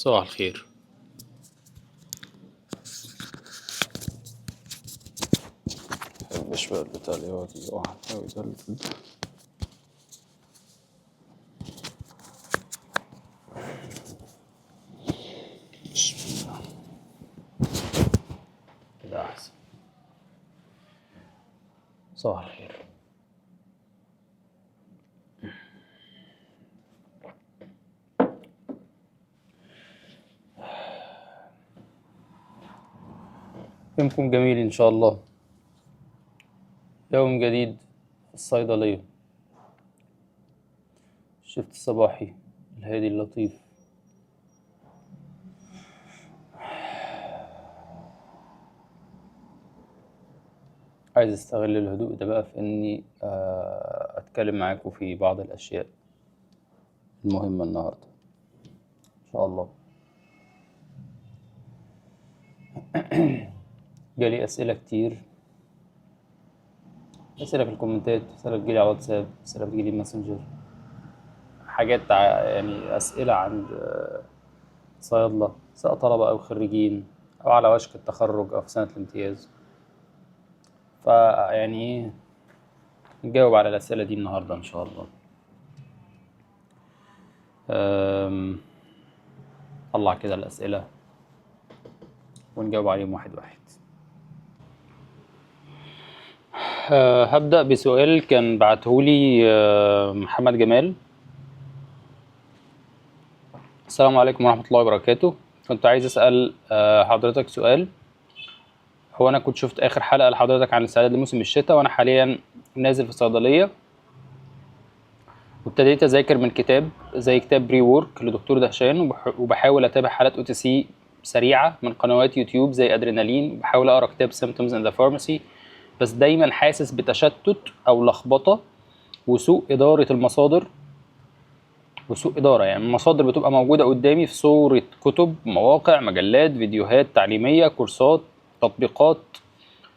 صباح الخير. مبحبش بقى البتاع اللي هو دي واحدة ويدلدل. بسم الله، كده أحسن. صباح الخير. يومكم جميل إن شاء الله. يوم جديد في الصيدلية، الشفت الصباحي الهادي اللطيف. عايز استغل الهدوء ده بقى في اني اتكلم معاكم في بعض الاشياء المهمة النهاردة ان شاء الله. جالي اسئلة كتير، اسئلة في الكومنتات، اسئلة بتجيلي على الواتساب، اسئلة بتجيلي ماسنجر، حاجات يعني اسئلة عند صيادلة، سواء طلبة او خريجين او على وشك التخرج او في سنة الامتياز. فيعني نجاوب على الأسئلة دي النهاردة إن شاء الله. طلع كده الأسئلة ونجاوب عليهم واحد واحد. هبدأ بسؤال كان بعتهولي محمد جمال. السلام عليكم ورحمة الله وبركاته. كنت عايز أسأل حضرتك سؤال. هو أنا كنت شفت آخر حلقة لحضرتك عن الاستعداد لموسم الشتاء، وأنا حاليا نازل في الصيدلية وابتديت أذاكر من كتاب زي كتاب pre work لدكتور دهشان، وبحاول أتابع حالات OTC سريعة من قنوات يوتيوب زي أدرينالين، وبحاول أقرأ كتاب Symptoms in the Pharmacy، بس دايما حاسس بتشتت أو لخبطة وسوء إدارة المصادر. وسوء إدارة يعني المصادر بتبقى موجودة قدامي في صورة كتب، مواقع، مجلات، فيديوهات تعليمية، كورسات، تطبيقات،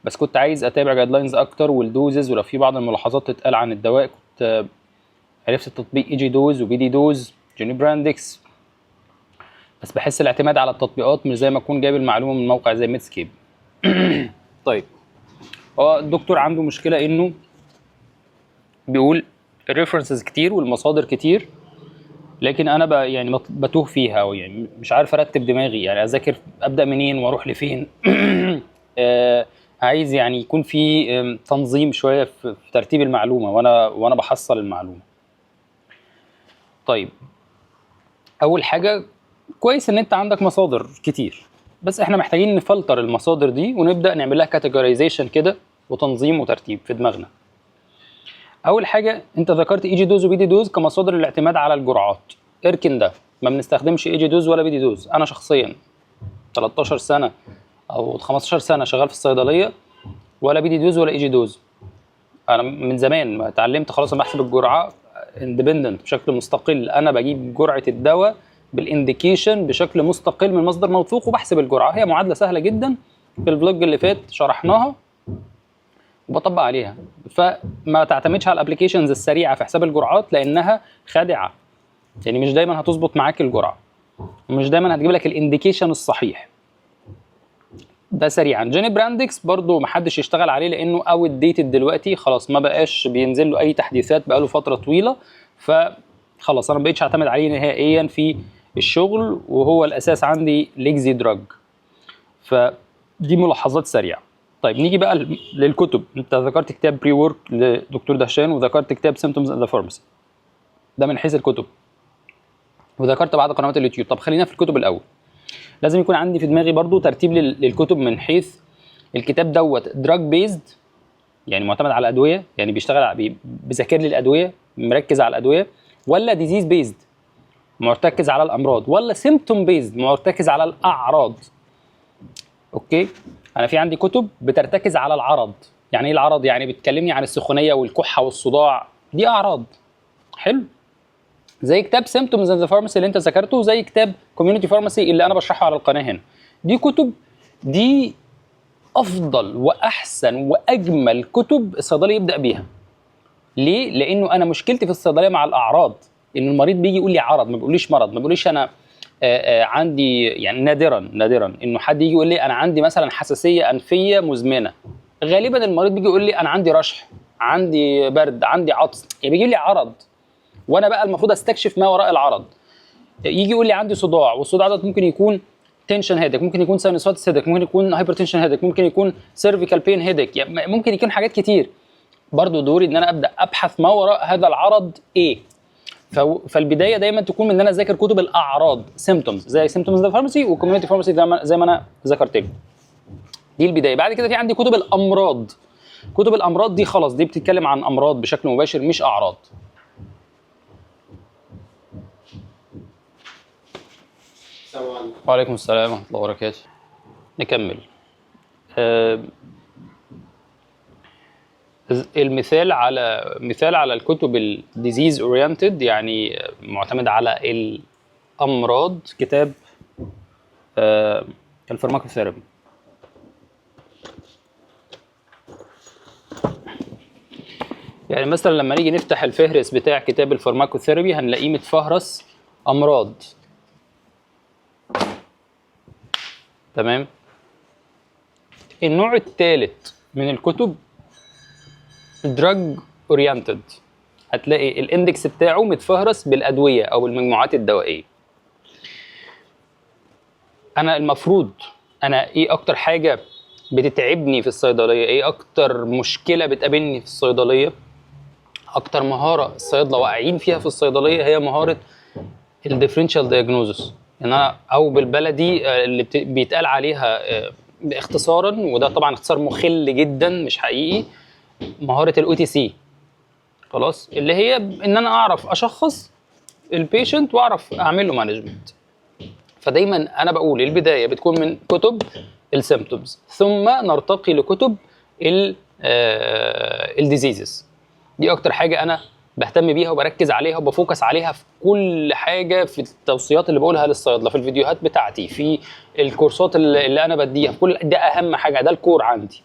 بس كنت عايز اتابع guidelines اكتر وال doses، ولو في بعض الملاحظات تتقال عن الدواء. كنت عرفت التطبيق EG Dose و PD Dose Johnny Brandix، بس بحس الاعتماد على التطبيقات مش زي ما اكون جايب المعلومة من موقع زي Medscape. طيب، هو الدكتور عنده مشكلة انه بيقول ال references كتير والمصادر كتير، لكن انا بقى يعني بتوه فيها، او يعني مش عارف ارتب دماغي، يعني اذاكر ابدا منين واروح لفين. عايز يعني يكون في تنظيم شوية في ترتيب المعلومة وانا بحصل المعلومة. طيب، اول حاجة كويس ان انت عندك مصادر كتير، بس احنا محتاجين نفلتر المصادر دي ونبدا نعمل لها categorization كده وتنظيم وترتيب في دماغنا. اول حاجة انت ذكرت EG Dose و PD Dose كمصادر الاعتماد على الجرعات. اركن ده، ما بنستخدمش EG Dose ولا PD Dose. انا شخصيا 13 سنة او 15 سنة شغال في الصيدلية، ولا PD Dose ولا EG Dose. انا من زمان ما اتعلمت خلاص، انا بحسب الجرعة independent بشكل مستقل. انا بجيب جرعة الدواء بال indication بشكل مستقل من مصدر موثوق وبحسب الجرعة. هي معادلة سهلة جدا، في ال vlog اللي فات شرحناها وبطبق عليها. فما تعتمدش على ال applications السريعة في حساب الجرعات لانها خادعه، يعني مش دايما هتظبط معاك الجرعة ومش دايما هتجيب لك ال indication الصحيح. ده سريعا. Jenny Brandix برضو محدش يشتغل عليه لانه outdated دلوقتي، خلاص ما بقاش بينزل له اي تحديثات بقاله فترة طويلة، فخلاص انا ما بقتش اعتمد عليه نهائيا في الشغل، وهو الاساس عندي Lexidrug. فدي ملاحظات سريعة. طيب نيجي بقى للكتب. انت ذكرت كتاب pre work لدكتور دهشان، وذكرت كتاب Symptoms in the Pharmacy، ده من حيث الكتب، وذكرت بعض قنوات اليوتيوب. طب خلينا في الكتب الاول. لازم يكون عندي في دماغي برضو ترتيب للكتب من حيث الكتاب دوت drug based، يعني معتمد على الادوية، يعني بيشتغل بيذاكر لي الادوية، مركز على الادوية، ولا disease based مرتكز على الامراض، ولا symptom based مرتكز على الاعراض. okay، انا في عندي كتب بترتكز على العرض. يعني ايه العرض؟ يعني بتكلمني عن السخونيه والكحه والصداع، دي اعراض. حلو، زي كتاب Symptoms in the Pharmacy اللي انت ذكرته، زي كتاب Community Pharmacy اللي انا بشرحه على القناة هنا. دي كتب، دي افضل واحسن واجمل كتب الصيدلي يبدا بيها. ليه؟ لانه انا مشكلتي في الصيدلية مع الاعراض، ان المريض بيجي يقول لي عرض، ما بيقوليش مرض، ما بيقوليش انا عندي، يعني نادرا نادرا انه حد يجي يقول لي انا عندي مثلا حساسية انفيه مزمنة. غالبا المريض بيجي يقول لي انا عندي رشح، عندي برد، عندي عطس، يعني بيجي لي عرض، وانا بقى المفروض استكشف ما وراء العرض. يجي يقول لي عندي صداع، والصداع ده ممكن يكون tension headache، ممكن يكون sinusitis headache، ممكن يكون hypertension headache، ممكن يكون cervical pain headache، يعني ممكن يكون حاجات كتير. برضو دوري ان انا ابدا ابحث ما وراء هذا العرض ايه. فالبدايه دايما تكون من ان انا اذاكر كتب الاعراض symptoms، زي symptoms in the pharmacy و community pharmacy زي ما انا ذكرت لكم. دي البداية. بعد كده في عندي كتب الامراض. كتب الامراض دي خلاص دي بتتكلم عن امراض بشكل مباشر مش اعراض. السلام عليكم. وعليكم السلام ورحمة الله وبركاته. نكمل. المثال على مثال على الكتب ال disease oriented، يعني معتمد على الامراض، كتاب ال pharmacotherapy. يعني مثلا لما نيجي نفتح الفهرس بتاع كتاب ال pharmacotherapy هنلاقيه متفهرس امراض. تمام. النوع الثالث من الكتب drug oriented، هتلاقي ال index بتاعه متفهرس بالادوية او المجموعات الدوائية. انا المفروض انا ايه اكتر حاجة بتتعبني في الصيدلية؟ ايه اكتر مشكلة بتقابلني في الصيدلية؟ اكتر مهارة الصيادله واقعين فيها في الصيدلية هي مهارة ال differential diagnosis، ان انا او بالبلدي اللي بيتقال عليها اختصارا، وده طبعا اختصار مخل جدا مش حقيقي، مهارة ال OTC. خلاص، اللي هي ان انا اعرف اشخص ال patient واعرف اعمل له management. فدايما انا بقول البداية بتكون من كتب ال symptoms، ثم نرتقي لكتب ال diseases. دي اكتر حاجة انا بهتم بيها وبركز عليها وب focus عليها في كل حاجة، في التوصيات اللي بقولها للصيادله، في الفيديوهات بتاعتي، في الكورسات اللي انا بديها، في كل ده اهم حاجة، ده ال core عندي.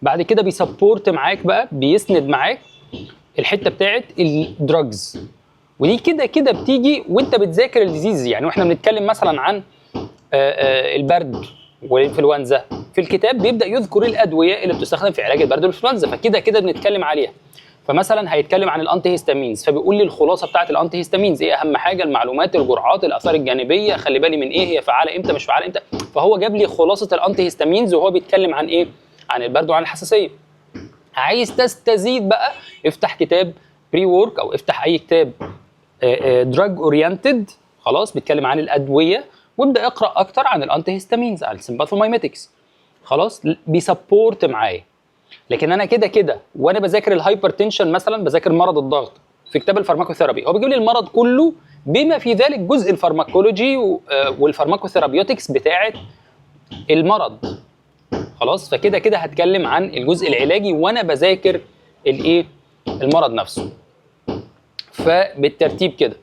بعد كده بي support معاك بقى، بيسند معاك الحتة بتاعت ال drugs، ودي كده كده بتيجي وانت بتذاكر ال disease. يعني واحنا بنتكلم مثلا عن البرد والانفلونزا، في الكتاب بيبدا يذكر الادوية اللي بتستخدم في علاج البرد والانفلونزا، فكده كده بنتكلم عليها. فمثلا هيتكلم عن ال antihistamines، فبيقول لي الخلاصة بتاعت ال antihistamines ايه، اهم حاجة، المعلومات، الجرعات، الاثار الجانبية، خلي بالي من ايه، هي فعاله امتى، مش فعاله امتى. فهو جاب لي خلاصه ال antihistamines وهو بيتكلم عن ايه؟ عن البرد وعن الحساسية. عايز تستزيد بقى افتح كتاب pre-work او افتح اي كتاب drug oriented، خلاص بيتكلم عن الادوية، وابدا اقرا اكتر عن ال antihistamines، عن ال sympathomimetics. خلاص بي support معايا. لكن انا كده كده وانا بذاكر ال hypertension مثلا، بذاكر مرض الضغط في كتاب ال pharmacotherapy، هو بيجيب لي المرض كله بما في ذلك جزء ال pharmacology وال pharmacotherapeutics بتاعه المرض. خلاص، فكده كده هتكلم عن الجزء العلاجي وانا بذاكر الايه؟ المرض نفسه. فبالترتيب كده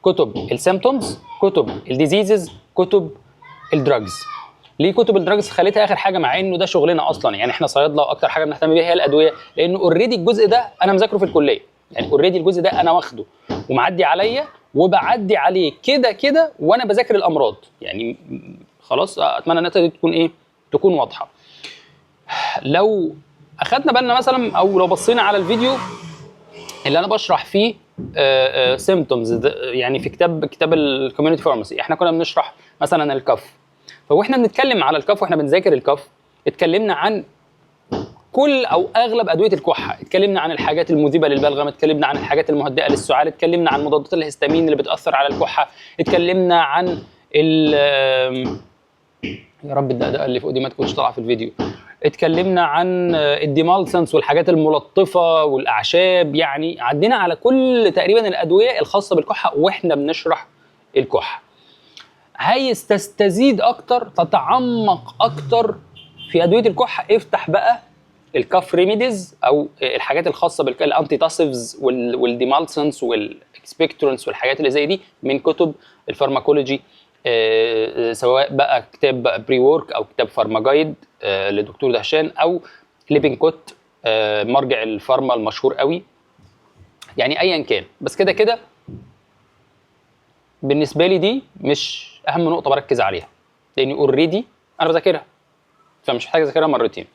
كتب ال symptoms، كتب ال diseases، كتب ال drugs. ليه كتب ال drugs خليتها اخر حاجة مع انه ده شغلنا اصلا؟ يعني احنا صيادله واكتر حاجة بنهتم بيها هي الادوية، لانه already الجزء ده انا مذاكرة في الكلية، يعني already الجزء ده انا واخده ومعدي عليا وبعدي عليه كده كده وانا بذاكر الامراض. يعني خلاص، اتمنى النقطة دي تكون ايه؟ تكون واضحة. لو اخدنا بالنا مثلا، او لو بصينا على الفيديو اللي انا بشرح فيه symptoms، يعني في كتاب ال community pharmacy، احنا كنا بنشرح مثلا ال cough. فواحنا بنتكلم على ال cough واحنا بنذاكر ال cough، اتكلمنا عن كل او اغلب ادوية الكحه، اتكلمنا عن الحاجات المذيبه للبلغم، اتكلمنا عن الحاجات المهدئه للسعال، اتكلمنا عن مضادات الهستامين اللي بتاثر على الكحه، اتكلمنا عن ال يا رب الدقدقه اللي فوق دي ما تكونش طالعه في الفيديو، اتكلمنا عن ال demulcents والحاجات الملطفه والاعشاب. يعني عدينا على كل تقريبا الادوية الخاصة بالكحه واحنا بنشرح الكحه. عايز تستزيد اكتر، تتعمق اكتر في ادوية الكحه، افتح بقى ال cough remedies او الحاجات الخاصة بال antitussives وال demulcents وال expectorants والحاجات اللي زي دي من كتب ال pharmacology، سواء بقى كتاب pre-work او كتاب Pharma Guide لدكتور دهشان او Lippincott، مرجع ال pharma المشهور قوي، يعني ايا كان. بس كده كده بالنسبة لي دي مش اهم نقطة بركز عليها، لاني already انا بذاكرها، فمش محتاج اذاكرها مرتين.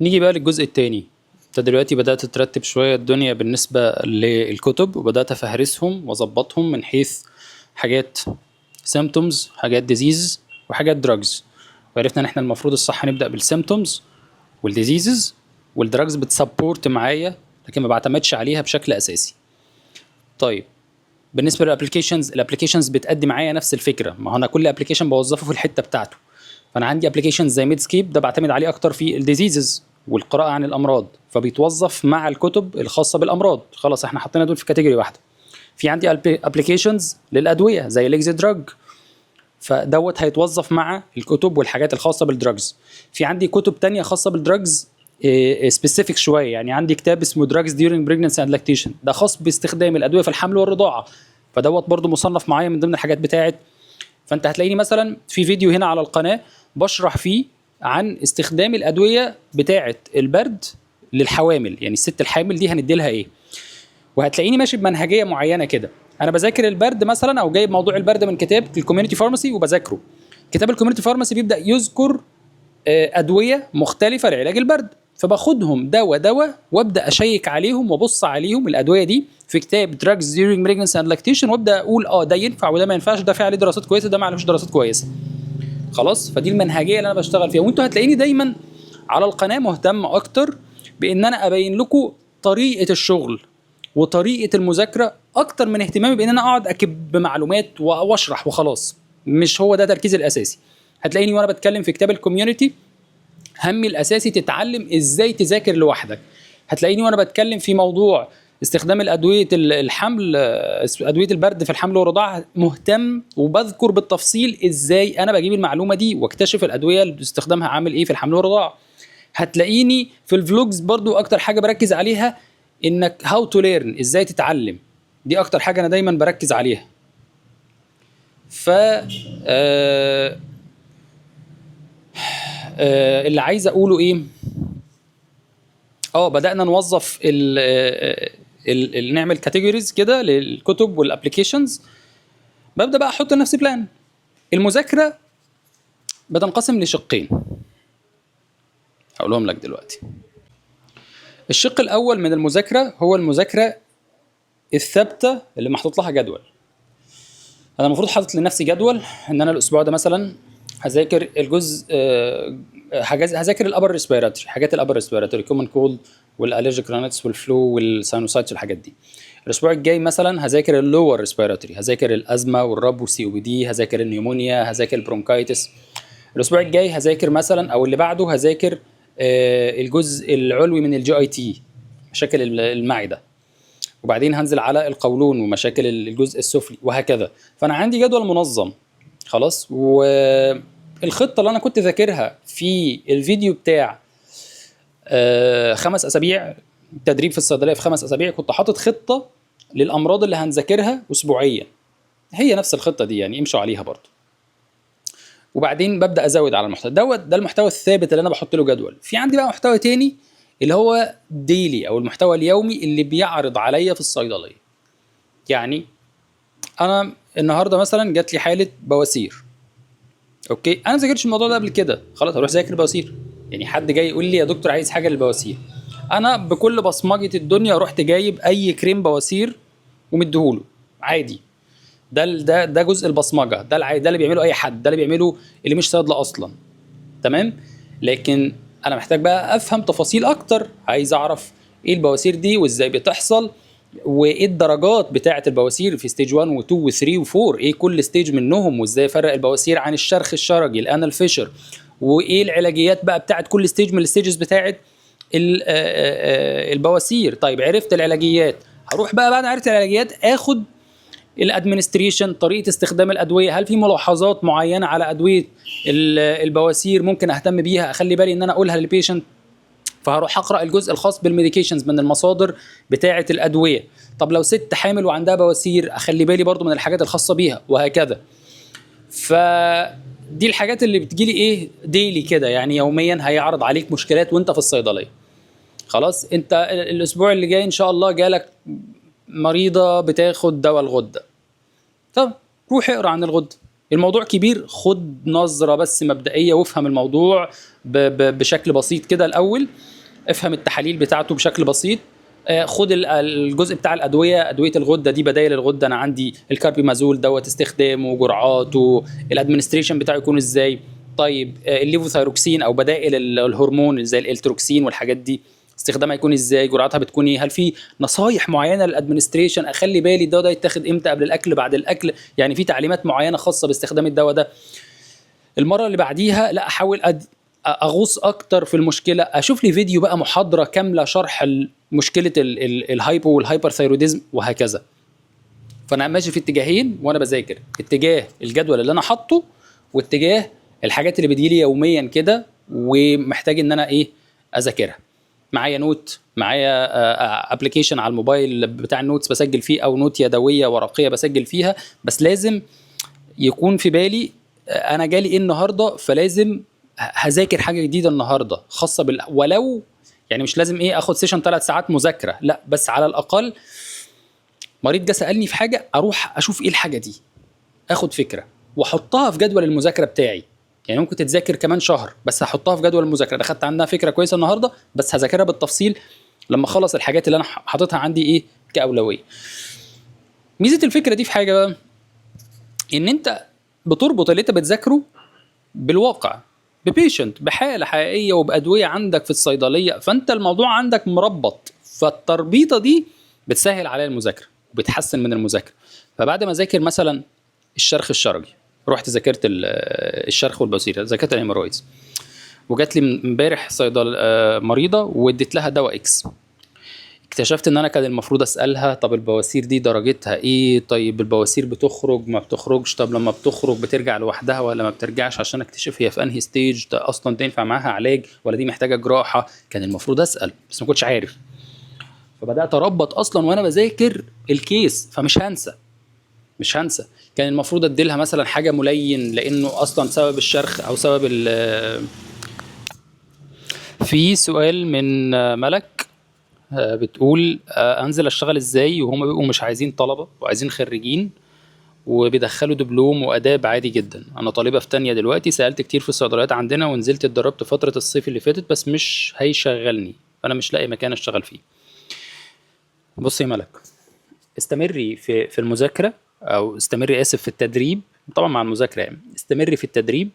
نيجي بقى للجزء الثاني. انت دلوقتي بدات ترتب شوية الدنيا بالنسبة للكتب، وبدات افهرسهم واظبطهم من حيث حاجات symptoms، حاجات diseases، وحاجات drugs. وعرفنا ان احنا المفروض الصح نبدا بال symptoms وال diseases، وال drugs بت support معايا لكن ما بعتمدش عليها بشكل اساسي. طيب بالنسبة لل applications، ال applications بتأدي معايا نفس الفكرة. ما هو انا كل application بوظفه في الحتة بتاعته. فانا عندي application زي Medscape، ده بعتمد عليه اكتر في ال diseases والقراءة عن الامراض، فبيتوظف مع الكتب الخاصة بالامراض. خلاص، احنا حطينا دول في category واحده. في عندي applications للادوية زي Lexidrug، فدوت هيتوظف مع الكتب والحاجات الخاصة بال drugs. في عندي كتب تانية خاصة بال drugs specific شويه، يعني عندي كتاب اسمه drugs during pregnancy and lactation، ده خاص باستخدام الادوية في الحمل والرضاعه، فدوت برضو مصنف معايا من ضمن الحاجات بتاعت. فانت هتلاقيني مثلا في فيديو هنا على القناة بشرح فيه عن استخدام الادوية بتاعه البرد للحوامل، يعني الست الحامل دي هندي لها ايه. وهتلاقيني ماشي بمنهجيه معينة كده. انا بذاكر البرد مثلا، او جايب موضوع البرد من كتاب ال community pharmacy وبذاكره. كتاب ال community pharmacy بيبدا يذكر ادوية مختلفة لعلاج البرد، فباخدهم دواء دواء وابدا اشيك عليهم وابص عليهم الادوية دي في كتاب drugs during pregnancy and lactation، وابدا اقول ده ينفع وده ما ينفعش، ده في عليه دراسات كويسه، ده ما عليهوش دراسات كويسه. خلاص، فدي المنهجية اللي انا بشتغل فيها. وانتوا هتلاقيني دايما على القناة مهتم اكتر بان انا ابين لكم طريقه الشغل وطريقه المذاكرة اكتر من اهتمامي بان انا اقعد اكب معلومات واشرح وخلاص. مش هو ده تركيزي الاساسي. هتلاقيني وانا بتكلم في كتاب ال community همي الاساسي تتعلم ازاي تذاكر لوحدك. هتلاقيني وانا بتكلم في موضوع استخدام الادوية الحمل، ادوية البرد في الحمل والرضاعه، مهتم وبذكر بالتفصيل ازاي انا بجيب المعلومة دي واكتشف الادوية اللي استخدامها عامل ايه في الحمل والرضاعه. هتلاقيني في ال vlogs برضو اكتر حاجة بركز عليها انك how to learn، ازاي تتعلم، دي اكتر حاجة انا دايما بركز عليها. ف اللي عايز اقوله ايه؟ بدانا نوظف ال ال ال نعمل categories كده للكتب وال applications. ببدا بقى احط لنفسي plan. المذاكرة بتنقسم لشقين هقولهم لك دلوقتي. الشق الاول من المذاكرة هو المذاكرة الثابتة اللي محطوط لها جدول. انا المفروض حاطط لنفسي جدول ان انا الاسبوع ده مثلا هذاكر الجزء هذاكر ال upper respiratory، حاجات ال upper respiratory، common cold وال allergic rhinitis وال flu وال sinusitis والحاجات دي. الاسبوع الجاي مثلا هذاكر ال lower respiratory، هذاكر الازمة والربو وال COPD، هذاكر ال pneumonia، هذاكر ال bronchitis. الاسبوع الجاي هذاكر مثلا او اللي بعده هذاكر الجزء العلوي من ال GIT، مشاكل المعدة، وبعدين هنزل على القولون ومشاكل الجزء السفلي وهكذا. فانا عندي جدول منظم خلاص. والخطه اللي انا كنت ذاكرها في الفيديو بتاع 5 اسابيع تدريب في الصيدلية في 5 اسابيع، كنت حاطط خطه للامراض اللي هنذاكرها اسبوعيا، هي نفس الخطة دي، يعني امشوا عليها برضو. وبعدين ببدا ازود على المحتوى دوت. ده المحتوى الثابت اللي انا بحط له جدول. في عندي بقى محتوى تاني اللي هو daily او المحتوى اليومي اللي بيعرض عليا في الصيدلية. يعني انا النهارده مثلا جات لي حاله بواسير، okay، انا ما ذاكرتش الموضوع ده قبل كده، خلاص اروح ذاكر بواسير. يعني حد جاي يقول لي يا دكتور عايز حاجة للبواسير، انا بكل بصمجه الدنيا رحت جايب اي كريم بواسير ومديهوله عادي. ده جزء البصمجه ده العادي، ده اللي بيعمله اي حد، ده اللي بيعمله اللي مش صيادله اصلا، تمام. لكن انا محتاج بقى افهم تفاصيل اكتر، عايز اعرف ايه البواسير دي وازاي بتحصل وايه الدرجات بتاعه البواسير في stage 1 و2 و3 و4، ايه كل stage منهم، وازاي افرق البواسير عن الشرخ الشرجي ال anal fissure، وايه العلاجيات بقى بتاعه كل stage من ال stages بتاعه البواسير. طيب عرفت العلاجيات، هروح بقى بعد ما عرفت العلاجيات اخد ال administration، طريقه استخدام الادويه، هل في ملاحظات معينة على ادوية البواسير ممكن اهتم بيها، اخلي بالي ان انا اقولها لل patient. فهروح اقرا الجزء الخاص بال medications من المصادر بتاعه الادويه. طب لو ست حامل وعندها بواسير اخلي بالي برضو من الحاجات الخاصة بيها وهكذا. فدي الحاجات اللي بتجيلي ايه daily كده، يعني يوميا هيعرض عليك مشكلات وانت في الصيدلية. خلاص، انت الاسبوع اللي جاي ان شاء الله جالك مريضه بتاخد دواء الغدة، طب روح اقرا عن الغدة. الموضوع كبير، خد نظره بس مبدئية وافهم الموضوع بشكل بسيط كده الاول، افهم التحاليل بتاعته بشكل بسيط. خد الجزء بتاع الادوية، ادوية الغدة دي، بدايل الغدة، انا عندي ال carbimazole دوت استخدامه وجرعاته، ال administration بتاعه يكون ازاي. طيب ال levothyroxine او بدائل الهرمون زي ال Eltroxin والحاجات دي استخدامها يكون ازاي، جرعاتها بتكون ايه، هل في نصايح معينة لل administration، اخلي بالي الدواء ده يتاخد امتى، قبل الاكل بعد الاكل، يعني في تعليمات معينة خاصة باستخدام الدواء ده. المرة اللي بعديها لا، احاول اغوص اكتر في المشكلة، اشوف لي فيديو بقى محاضرة كاملة شرح مشكلة ال hypo وال hyperthyroidism وهكذا. فانا ماشي في اتجاهين وانا بذاكر، اتجاه الجدول اللي انا حاطه واتجاه الحاجات اللي بتجيلي يوميا كده ومحتاج ان انا ايه اذاكرها. معايا note، معايا application على الموبايل بتاع ال notes بسجل فيه، او note يدوية ورقية بسجل فيها، بس لازم يكون في بالي انا جالي ايه النهارده، فلازم هذاكر حاجة جديدة النهارده خاصة بال، ولو يعني مش لازم ايه اخد session 3 ساعات مذاكرة، لا بس على الاقل مريض جه سالني في حاجة اروح اشوف ايه الحاجة دي، اخد فكرة واحطها في جدول المذاكرة بتاعي. يعني ممكن تتذاكر كمان شهر بس هحطها في جدول المذاكرة، انا خدت عنها فكرة كويسة النهارده بس هذاكرها بالتفصيل لما اخلص الحاجات اللي انا حاططها عندي ايه كاولويه. ميزة الفكرة دي في حاجة بقى، ان انت بتربط اللي انت بتذاكره بالواقع، ب patient، بحاله حقيقية وبادويه عندك في الصيدلية، فانت الموضوع عندك مربط، فالتربيطه دي بتسهل عليا المذاكرة وبتحسن من المذاكرة. فبعد ما اذاكر مثلا الشرخ الشرجي، رحت ذاكرت الشرخ والبواسير، ذاكرت ال hemorrhoids، وجات لي امبارح صيدل مريضه واديت لها دواء X. اكتشفت ان انا كان المفروض اسالها طب البواسير دي درجتها ايه، طيب البواسير بتخرج ما بتخرجش، طب لما بتخرج بترجع لوحدها ولا ما بترجعش، عشان اكتشف هي في انهي stage، ده اصلا تنفع معاها علاج ولا دي محتاجه جراحه. كان المفروض اسال بس ما كنتش عارف، فبدات اربط اصلا وانا بذاكر ال case، فمش هنسى، مش هنسى. كان المفروض اديلها مثلا حاجة ملين لانه اصلا سبب الشرخ او سبب ال. في سؤال من ملك بتقول انزل اشتغل ازاي وهما بيبقوا مش عايزين طلبه وعايزين خريجين وبيدخلوا دبلوم واداب عادي جدا. انا طالبه في تانية دلوقتي، سالت كتير في الصيدليات عندنا ونزلت اتدربت فترة الصيف اللي فاتت بس مش هيشغلني، فانا مش لاقي مكان اشتغل فيه. بصي يا ملك، استمري في المذاكرة، او استمري اسف في التدريب، طبعا مع المذاكرة يعني، استمري في التدريب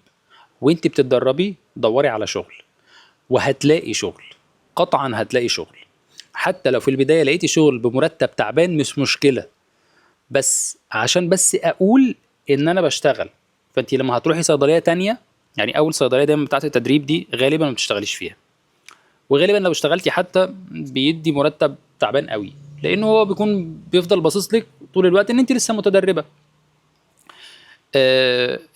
وانت بتتدربي دوري على شغل وهتلاقي شغل، قطعا هتلاقي شغل. حتى لو في البداية لقيتي شغل بمرتب تعبان مش مشكلة، بس عشان بس اقول ان انا بشتغل. فانت لما هتروحي صيدلية تانية، يعني اول صيدلية دايما بتاعت التدريب دي غالبا ما بتشتغليش فيها، وغالبا لو اشتغلتي حتى بيدي مرتب تعبان قوي، لانه هو بيكون بيفضل باصص لك طول الوقت ان انت لسه متدربه.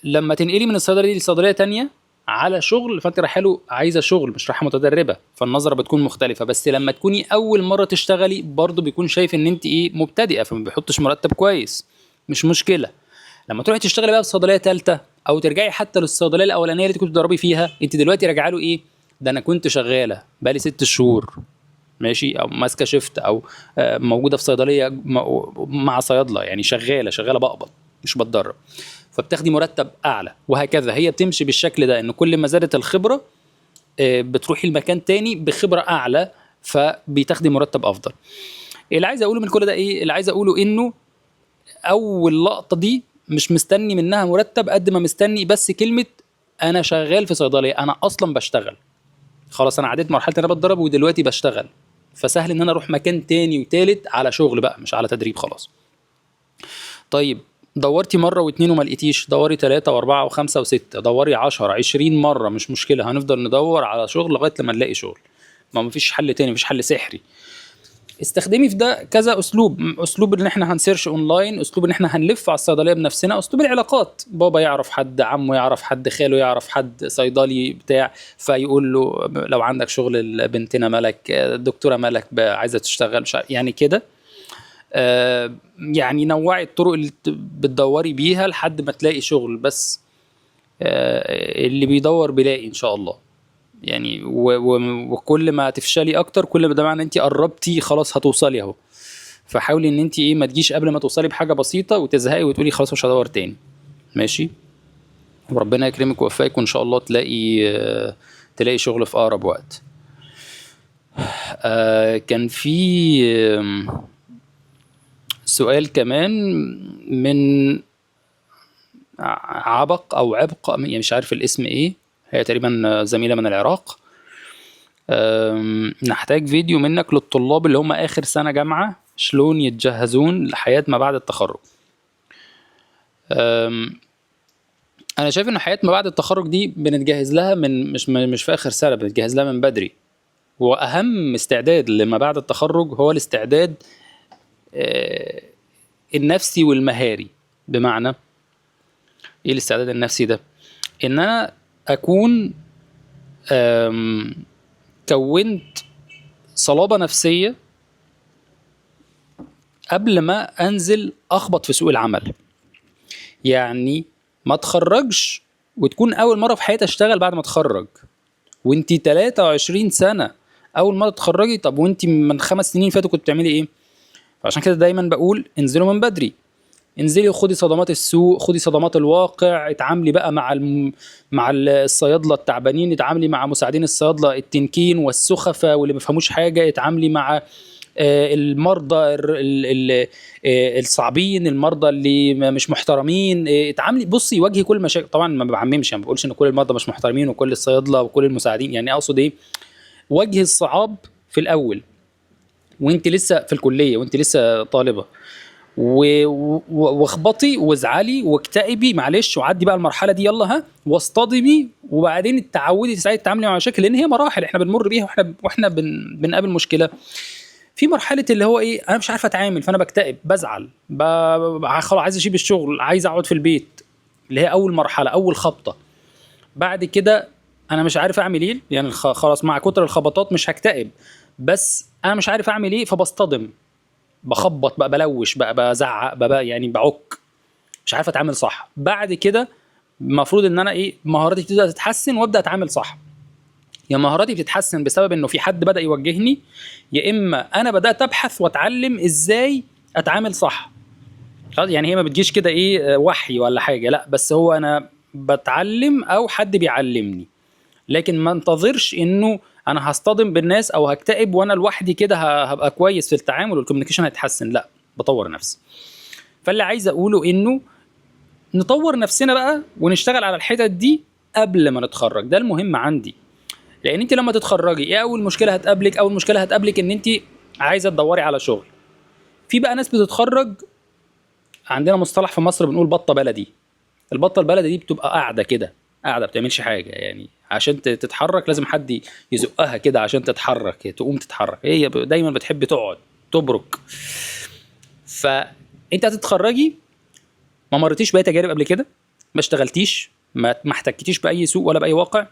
لما تنقلي من الصيدلية دي لصيدليه تانية على شغل، فانت رايحة له عايزه شغل مش رايحة متدربه، فالنظره بتكون مختلفة. بس لما تكوني اول مرة تشتغلي برضه بيكون شايف ان انت ايه مبتدئة، فما بيحطش مرتب كويس، مش مشكلة. لما تروحي تشتغلي بقى في صيدلية ثالثة او ترجعي حتى للصيدليه الاولانية اللي كنت بتدربي فيها، انت دلوقتي راجعه له ايه؟ ده انا كنت شغالة بقالي 6 شهور ماشي، او ماسكه shift، او موجودة في صيدلية مع صيادله، يعني شغالة بقبض مش بتدرب، فبتاخدي مرتب اعلى وهكذا. هي بتمشي بالشكل ده، ان كل ما زادت الخبرة بتروحي لمكان تاني بخبره اعلى فبتاخدي مرتب افضل. اللي عايز اقوله من كل ده ايه؟ اللي عايز اقوله انه اول لقطة دي مش مستني منها مرتب قد ما مستني بس كلمة انا شغال في صيدلية، انا اصلا بشتغل، خلاص انا عديت مرحلة انا بتدرب ودلوقتي بشتغل، فسهل ان انا اروح مكان تاني وتالت على شغل بقى مش على تدريب خلاص. طيب دورتي مرة واتنين وما لقيتيش، دوري 3 و4 و5 و6، دوري 10 20 مرة مش مشكلة، هنفضل ندور على شغل لغاية لما نلاقي شغل، ما مفيش حل تاني، مفيش حل سحري. استخدمي في ده كذا اسلوب، اسلوب ان احنا هن search online، اسلوب ان احنا هنلف على الصيدلية بنفسنا، اسلوب العلاقات، بابا يعرف حد، عمه يعرف حد، خاله يعرف حد صيدلي بتاع، فيقول له لو عندك شغل بنتنا ملك، الدكتورة ملك عايزه تشتغل، مش يعني كده. يعني نوعي الطرق اللي بتدوري بيها لحد ما تلاقي شغل، بس اللي بيدور بيلاقي ان شاء الله يعني. وكل ما تفشلي اكتر كل ما ده معنى انت قربتي خلاص هتوصلي اهو. فحاولي ان انت ايه، ما تجيش قبل ما توصلي بحاجة بسيطة وتزهقي وتقولي خلاص مش هدور تاني. ماشي، وربنا يكرمك ويوفقك، وان شاء الله تلاقي شغل في اقرب وقت. كان في سؤال كمان من عبق او عبق، يعني مش عارف الاسم ايه، هي تقريبا زميله من العراق. نحتاج فيديو منك للطلاب اللي هم اخر سنة جامعه، شلون يتجهزون لحياه ما بعد التخرج. انا شايف ان حياة ما بعد التخرج دي بنتجهز لها من مش في اخر سنة، بنتجهز لها من بدري. واهم استعداد لما بعد التخرج هو الاستعداد النفسي والمهاري. بمعنى ايه الاستعداد النفسي ده؟ ان انا اكون كونت صلابة نفسية قبل ما انزل اخبط في سوق العمل. يعني ما تخرجش وتكون اول مرة في حياتي اشتغل بعد ما اتخرج، وانتي 23 سنة اول مرة تتخرجي. طب وانتي من 5 سنين فاتوا كنت بتعملي ايه؟ فعشان كده دايما بقول انزلوا من بدري، انزلي وخدي صدمات السوق، خدي صدمات الواقع، اتعاملي بقى مع الصيادله التعبانين، اتعاملي مع مساعدين الصيادله التنكين والسخفه واللي ما بيفهموش حاجة، اتعاملي مع المرضى الصعبين، المرضى اللي مش محترمين، اتعاملي، بصي واجهي كل المشاكل. طبعا ما بعممش، يعني ما بقولش ان كل المرضى مش محترمين وكل الصيادله وكل المساعدين، يعني اقصد ايه، واجهي الصعاب في الاول وانت لسه في الكلية وانت لسه طالبه، واخبطي وازعلي واكتئبي، معلش، وعدي بقى المرحلة دي، يلا ها، واصطدمي، وبعدين تعودي تساعدي تتعاملي مع مشاكل، لان هي مراحل احنا بنمر بيها واحنا بنقابل مشكلة. في مرحلة اللي هو ايه، انا مش عارف اتعامل، فانا بكتئب، بزعل، خلاص عايز اسيب الشغل، عايز اقعد في البيت، اللي هي اول مرحلة، اول خبطه. بعد كده انا مش عارف اعمل ايه، يعني خلاص مع كتر الخبطات مش هكتئب، بس انا مش عارف اعمل ايه، فبصطدم، بخبط بقى، بلوش بقى، بزعق بقى، يعني بعك، مش عارف اتعامل صح. بعد كده المفروض ان انا ايه، مهاراتي بتبدا تتحسن وابدا اتعامل صح. يا مهاراتي بتتحسن بسبب انه في حد بدا يوجهني، يا اما انا بدات ابحث واتعلم ازاي اتعامل صح. خلاص، يعني هي ما بتجيش كده ايه وحي ولا حاجة، لا، بس هو انا بتعلم او حد بيعلمني. لكن ما انتظرش انه انا هصطدم بالناس او هكتئب وانا لوحدي كده هبقى كويس في التعامل وال communication هيتحسن، لا، بطور نفسي. فاللي عايز اقوله انه نطور نفسنا بقى ونشتغل على الحتت دي قبل ما نتخرج، ده المهم عندي. لان انت لما تتخرجي ايه اول مشكلة هتقابلك؟ اول مشكلة هتقابلك ان انت عايزه تدوري على شغل. في بقى ناس بتتخرج، عندنا مصطلح في مصر بنقول بطه بلدي. البطة البلدي دي بتبقى قاعدة كده، قاعدة ما بتعملش حاجة، يعني عشان تتحرك لازم حد يزقها كده عشان تتحرك، تقوم تتحرك، هي دايما بتحب تقعد تبرك. فانت هتتخرجي ما مرتيش باي تجارب قبل كده، ما اشتغلتيش، ما احتكتيش باي سوق ولا باي واقع.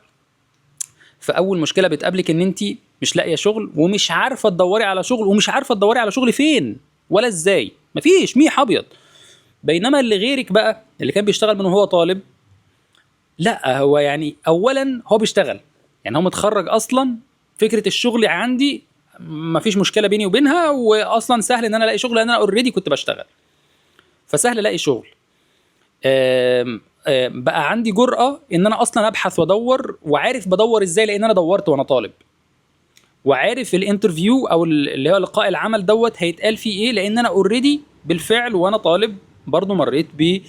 فاول مشكلة بتقابلك ان انت مش لاقيه شغل، ومش عارفه تدوري على شغل، ومش عارفه تدوري على شغل فين ولا ازاي، مفيش ميح ابيض. بينما اللي غيرك بقى اللي كان بيشتغل من وهو طالب، لا، هو يعني اولا هو بيشتغل، يعني هو متخرج اصلا، فكرة الشغل عندي مفيش مشكلة بيني وبينها، واصلا سهل ان انا الاقي شغل لان انا already كنت بشتغل، فسهل الاقي شغل. آم، آم، بقى عندي جرأة ان انا اصلا ابحث وادور، وعارف بدور ازاي لان انا دورت وانا طالب، وعارف ال interview او اللي هو لقاء العمل دوت هيتقال فيه ايه، لان انا already بالفعل وانا طالب برضو مريت ب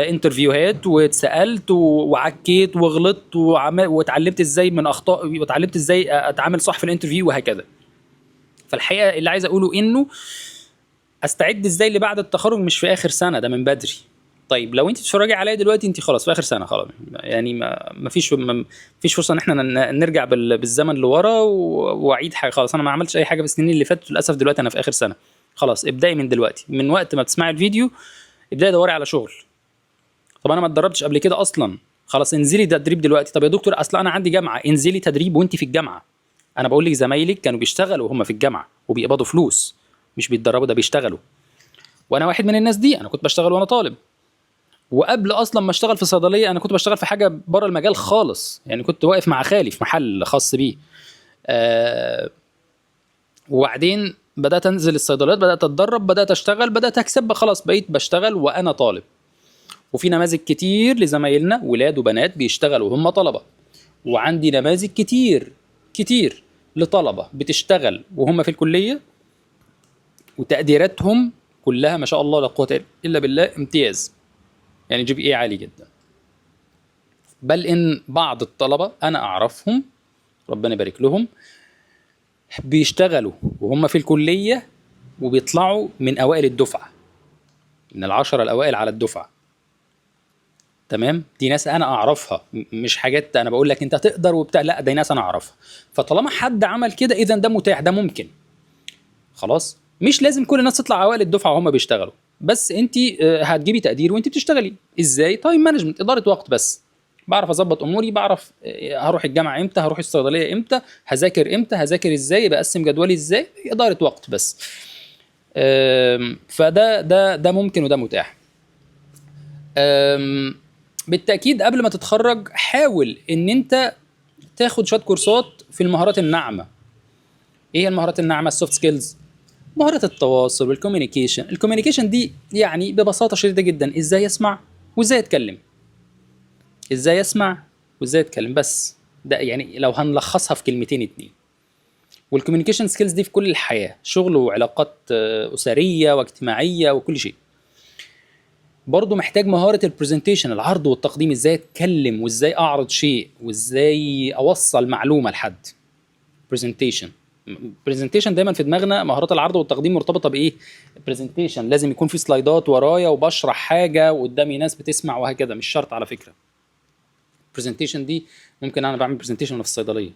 interview هات واتسالت وعكيت وغلطت واتعلمت ازاي من اخطائي، واتعلمت ازاي اتعامل صح في ال interview وهكذا. فالحقيقة اللي عايز اقوله انه استعد ازاي اللي بعد التخرج، مش في اخر سنة، ده من بدري. طيب لو انت بتتفرجي عليا دلوقتي انت خلاص في اخر سنة، خلاص يعني ما فيش فرصة ان احنا نرجع بالزمن لورا واعيد حاجة، خلاص انا ما عملتش اي حاجة في السنين اللي فاتت للاسف، دلوقتي انا في اخر سنة. خلاص ابداي من دلوقتي، من وقت ما بتسمعي الفيديو ابداي دوري على شغل. طب انا ما اتدربتش قبل كده اصلا، خلاص انزلي تدريب دلوقتي. طب يا دكتور اصل انا عندي جامعه، انزلي تدريب وانت في الجامعة. انا بقول لك زمايلك كانوا بيشتغلوا وهم في الجامعة وبيقبضوا فلوس، مش بيتدربوا، ده بيشتغلوا. وانا واحد من الناس دي، انا كنت بشتغل وانا طالب، وقبل اصلا ما اشتغل في صيدلية انا كنت بشتغل في حاجة بره المجال خالص، يعني كنت واقف مع خالي في محل خاص بيه. وبعدين بدات انزل الصيدليات، بدات اتدرب، بدات اشتغل، بدات اكسب، خلاص بقيت بشتغل وانا طالب. وفي نماذج كتير لزمايلنا ولاد وبنات بيشتغلوا وهم طلبه، وعندي نماذج كتير كتير لطلبه بتشتغل وهم في الكلية وتقديراتهم كلها ما شاء الله لا قوة الا بالله امتياز، يعني GPA عالي جدا. بل ان بعض الطلبة انا اعرفهم ربنا يبارك لهم بيشتغلوا وهم في الكلية وبيطلعوا من اوائل الدفعة، من العشرة الاوائل على الدفعة. تمام؟ دي ناس انا اعرفها، مش حاجات انا بقول لك انت تقدر وبتاع، لا دي ناس انا اعرفها. فطالما حد عمل كده اذا ده متاح، ده ممكن. خلاص، مش لازم كل الناس تطلع اوائل الدفعة وهم بيشتغلوا، بس انت هتجيبي تقدير وانت بتشتغلي. ازاي؟ time management، ادارة وقت بس. بعرف اظبط اموري، بعرف هروح الجامعة امتى، هروح الصيدلية امتى، هذاكر امتى، هذاكر ازاي، بقسم جدولي ازاي، ادارة وقت بس. فده ده ده ممكن وده متاح. بالتاكيد قبل ما تتخرج حاول ان انت تاخد شوية كورسات في المهارات الناعمة. ايه هي المهارات الناعمة؟ ال soft skills، مهارة التواصل وال communication. ال communication دي يعني ببساطة شديدة جدا ازاي اسمع وازاي اتكلم، ازاي اسمع وازاي اتكلم، بس ده يعني لو هنلخصها في كلمتين اتنين. وال communication skills دي في كل الحياة، شغل وعلاقات اسرية واجتماعية وكل شيء. برضو محتاج مهارة ال presentation، العرض والتقديم، ازاي اتكلم وازاي اعرض شيء وازاي اوصل معلومة لحد. presentation، presentation دايما في دماغنا مهارات العرض والتقديم مرتبطة بايه؟ presentation لازم يكون في slides ورايا وبشرح حاجة وقدامي ناس بتسمع وهكذا. مش شرط على فكرة. presentation دي ممكن انا بعمل presentation وانا في الصيدلية.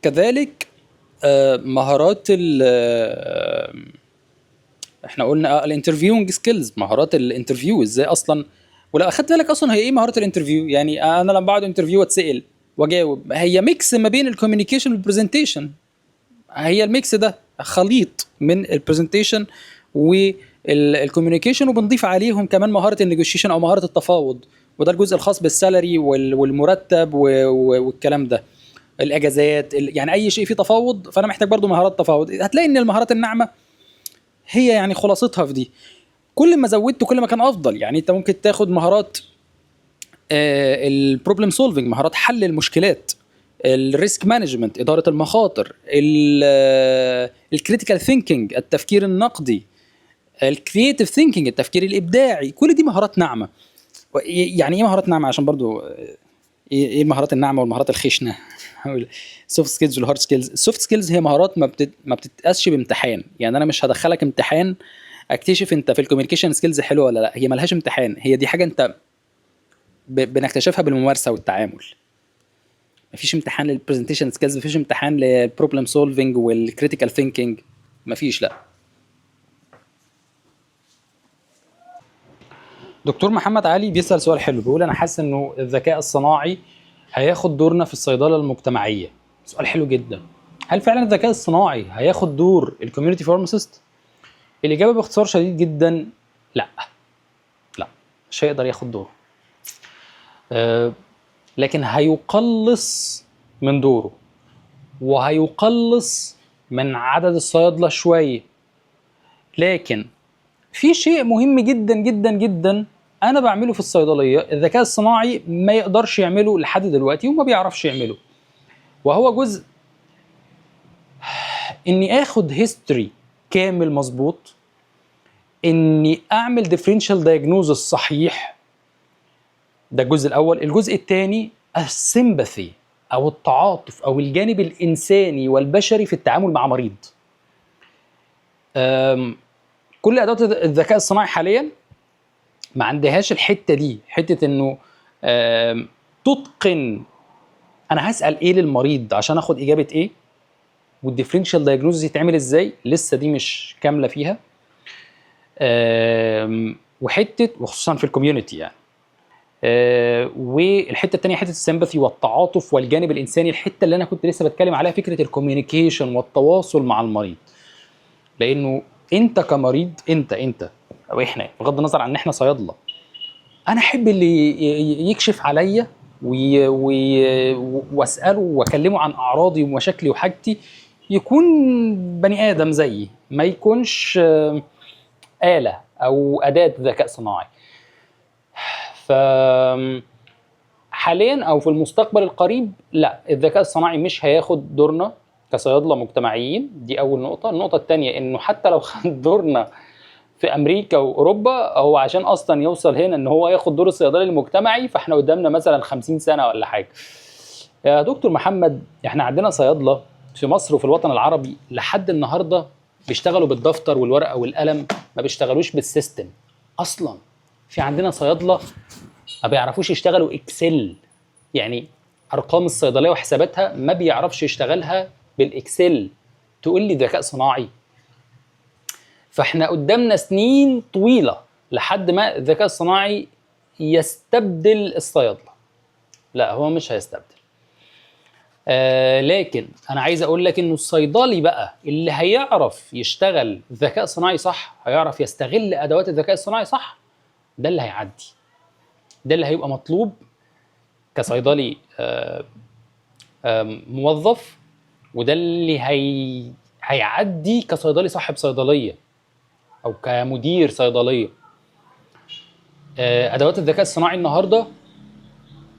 كذلك مهارات ال احنا قلنا ال interviewing skills، مهارات ال interview ازاي اصلا. ولو اخدت بالك اصلا هي ايه مهارات ال interview؟ يعني انا لما بقعد interview واتسال واجاوب، هي mix ما بين ال communication وال presentation. هي ال mix ده خليط من ال presentation وال communication، وبنضيف عليهم كمان مهارة ال negotiation او مهارة التفاوض، وده الجزء الخاص بال salary والمرتب والكلام ده، الاجازات، يعني اي شيء فيه تفاوض، فانا محتاج برضو مهارات تفاوض. هتلاقي ان المهارات الناعمة هي يعني خلاصتها في دي. كل ما زودت كل ما كان افضل. يعني انت ممكن تاخد مهارات ال problem solving، مهارات حل المشكلات، ال risk management، ادارة المخاطر، ال critical thinking، التفكير النقدي، ال creative thinking، التفكير الابداعي. كل دي مهارات ناعمة. يعني ايه مهارات ناعمة؟ عشان برضو ايه المهارات الناعمة والمهارات الخشنة؟ soft skills وال hard skills. ال soft skills هي مهارات ما بتتقاسش بامتحان. يعني انا مش هدخلك امتحان اكتشف انت في ال communication skills حلوة ولا لا، هي ملهاش امتحان، هي دي حاجة انت بنكتشفها بالممارسة والتعامل. مفيش امتحان لل presentation skills، مفيش امتحان لل problem solving وال critical thinking، مفيش. لا. دكتور محمد علي بيسأل سؤال حلو، بيقول انا حاسس انه الذكاء الصناعي هياخد دورنا في الصيدله المجتمعية. سؤال حلو جدا. هل فعلا الذكاء الصناعي هياخد دور ال community pharmacist؟ الاجابة باختصار شديد جدا لا، لا مش هيقدر ياخد دوره، لكن هيقلص من دوره وهيقلص من عدد الصيادله شوية. لكن في شيء مهم جدا جدا جدا انا بعمله في الصيدلية الذكاء الصناعي ما يقدرش يعمله لحد دلوقتي وما بيعرفش يعمله، وهو جزء اني اخد history كامل مظبوط، اني اعمل differential diagnosis صحيح. ده الجزء الاول. الجزء الثاني ال sympathy او التعاطف او الجانب الانساني والبشري في التعامل مع مريض. كل ادوات الذكاء الصناعي حاليا ما عندهاش الحتة دي، حتة انه تتقن انا هسال ايه للمريض عشان اخد اجابه ايه، وال differential diagnosis يتعمل ازاي، لسه دي مش كاملة فيها. وحتة وخصوصا في ال community يعني. والحتة الثانية حتة ال sympathy والتعاطف والجانب الانساني، الحتة اللي انا كنت لسه بتكلم عليها، فكرة ال communication والتواصل مع المريض. لانه انت كمريض، انت او احنا، بغض النظر عن ان احنا صيادله، انا احب اللي يكشف عليا واساله واكلمه عن اعراضي ومشاكلي وحاجتي، يكون بني ادم زيي، ما يكونش آلة او اداة ذكاء صناعي. ف حاليا او في المستقبل القريب لا، الذكاء الصناعي مش هياخد دورنا كصيادله مجتمعيين. دي اول نقطة. النقطة الثانية انه حتى لو خد دورنا في امريكا واوروبا، هو عشان اصلا يوصل هنا ان هو ياخد دور الصيدلي المجتمعي فاحنا قدامنا مثلا 50 سنة ولا حاجة. يا دكتور محمد، احنا عندنا صيادله في مصر وفي الوطن العربي لحد النهارده بيشتغلوا بالدفتر والورقة والقلم، ما بيشتغلوش بال system اصلا. في عندنا صيادله ما بيعرفوش يشتغلوا Excel، يعني ارقام الصيدلية وحساباتها ما بيعرفش يشتغلها بال Excel، تقول لي ذكاء صناعي؟ فاحنا قدامنا سنين طويلة لحد ما الذكاء الصناعي يستبدل الصيادله. لا، هو مش هيستبدل. لكن انا عايز اقول لك انه الصيدلي بقى اللي هيعرف يشتغل ذكاء صناعي صح، هيعرف يستغل ادوات الذكاء الصناعي صح، ده اللي هيعدي، ده اللي هيبقى مطلوب كصيدلي موظف، وده اللي هيعدي كصيدلي صاحب صيدلية او كمدير صيدلية. ادوات الذكاء الصناعي النهارده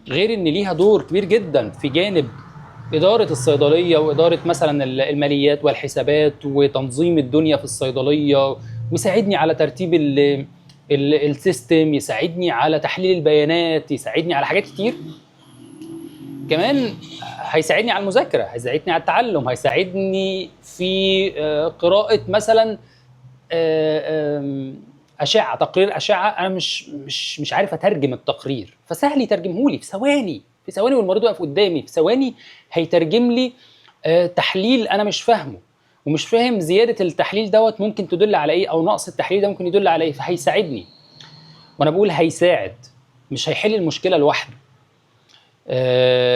غير ان ليها دور كبير جدا في جانب ادارة الصيدلية واداره مثلا الماليات والحسابات وتنظيم الدنيا في الصيدلية، ويساعدني على ترتيب ال system، يساعدني على تحليل البيانات، يساعدني على حاجات كتير. كمان هيساعدني على المذاكره، هيساعدني على التعلم، هيساعدني في قراءة مثلا اشعه، تقرير اشعه انا مش عارف اترجم التقرير، فسهل يترجمه لي في ثواني، في ثواني والمريض واقف قدامي، في ثواني هيترجم لي تحليل انا مش فاهمه ومش فاهم زيادة التحليل دوت ممكن تدل على ايه او نقص التحليل ده ممكن يدل على ايه، فهيساعدني. وانا بقول هيساعد، مش هيحل المشكلة لوحده،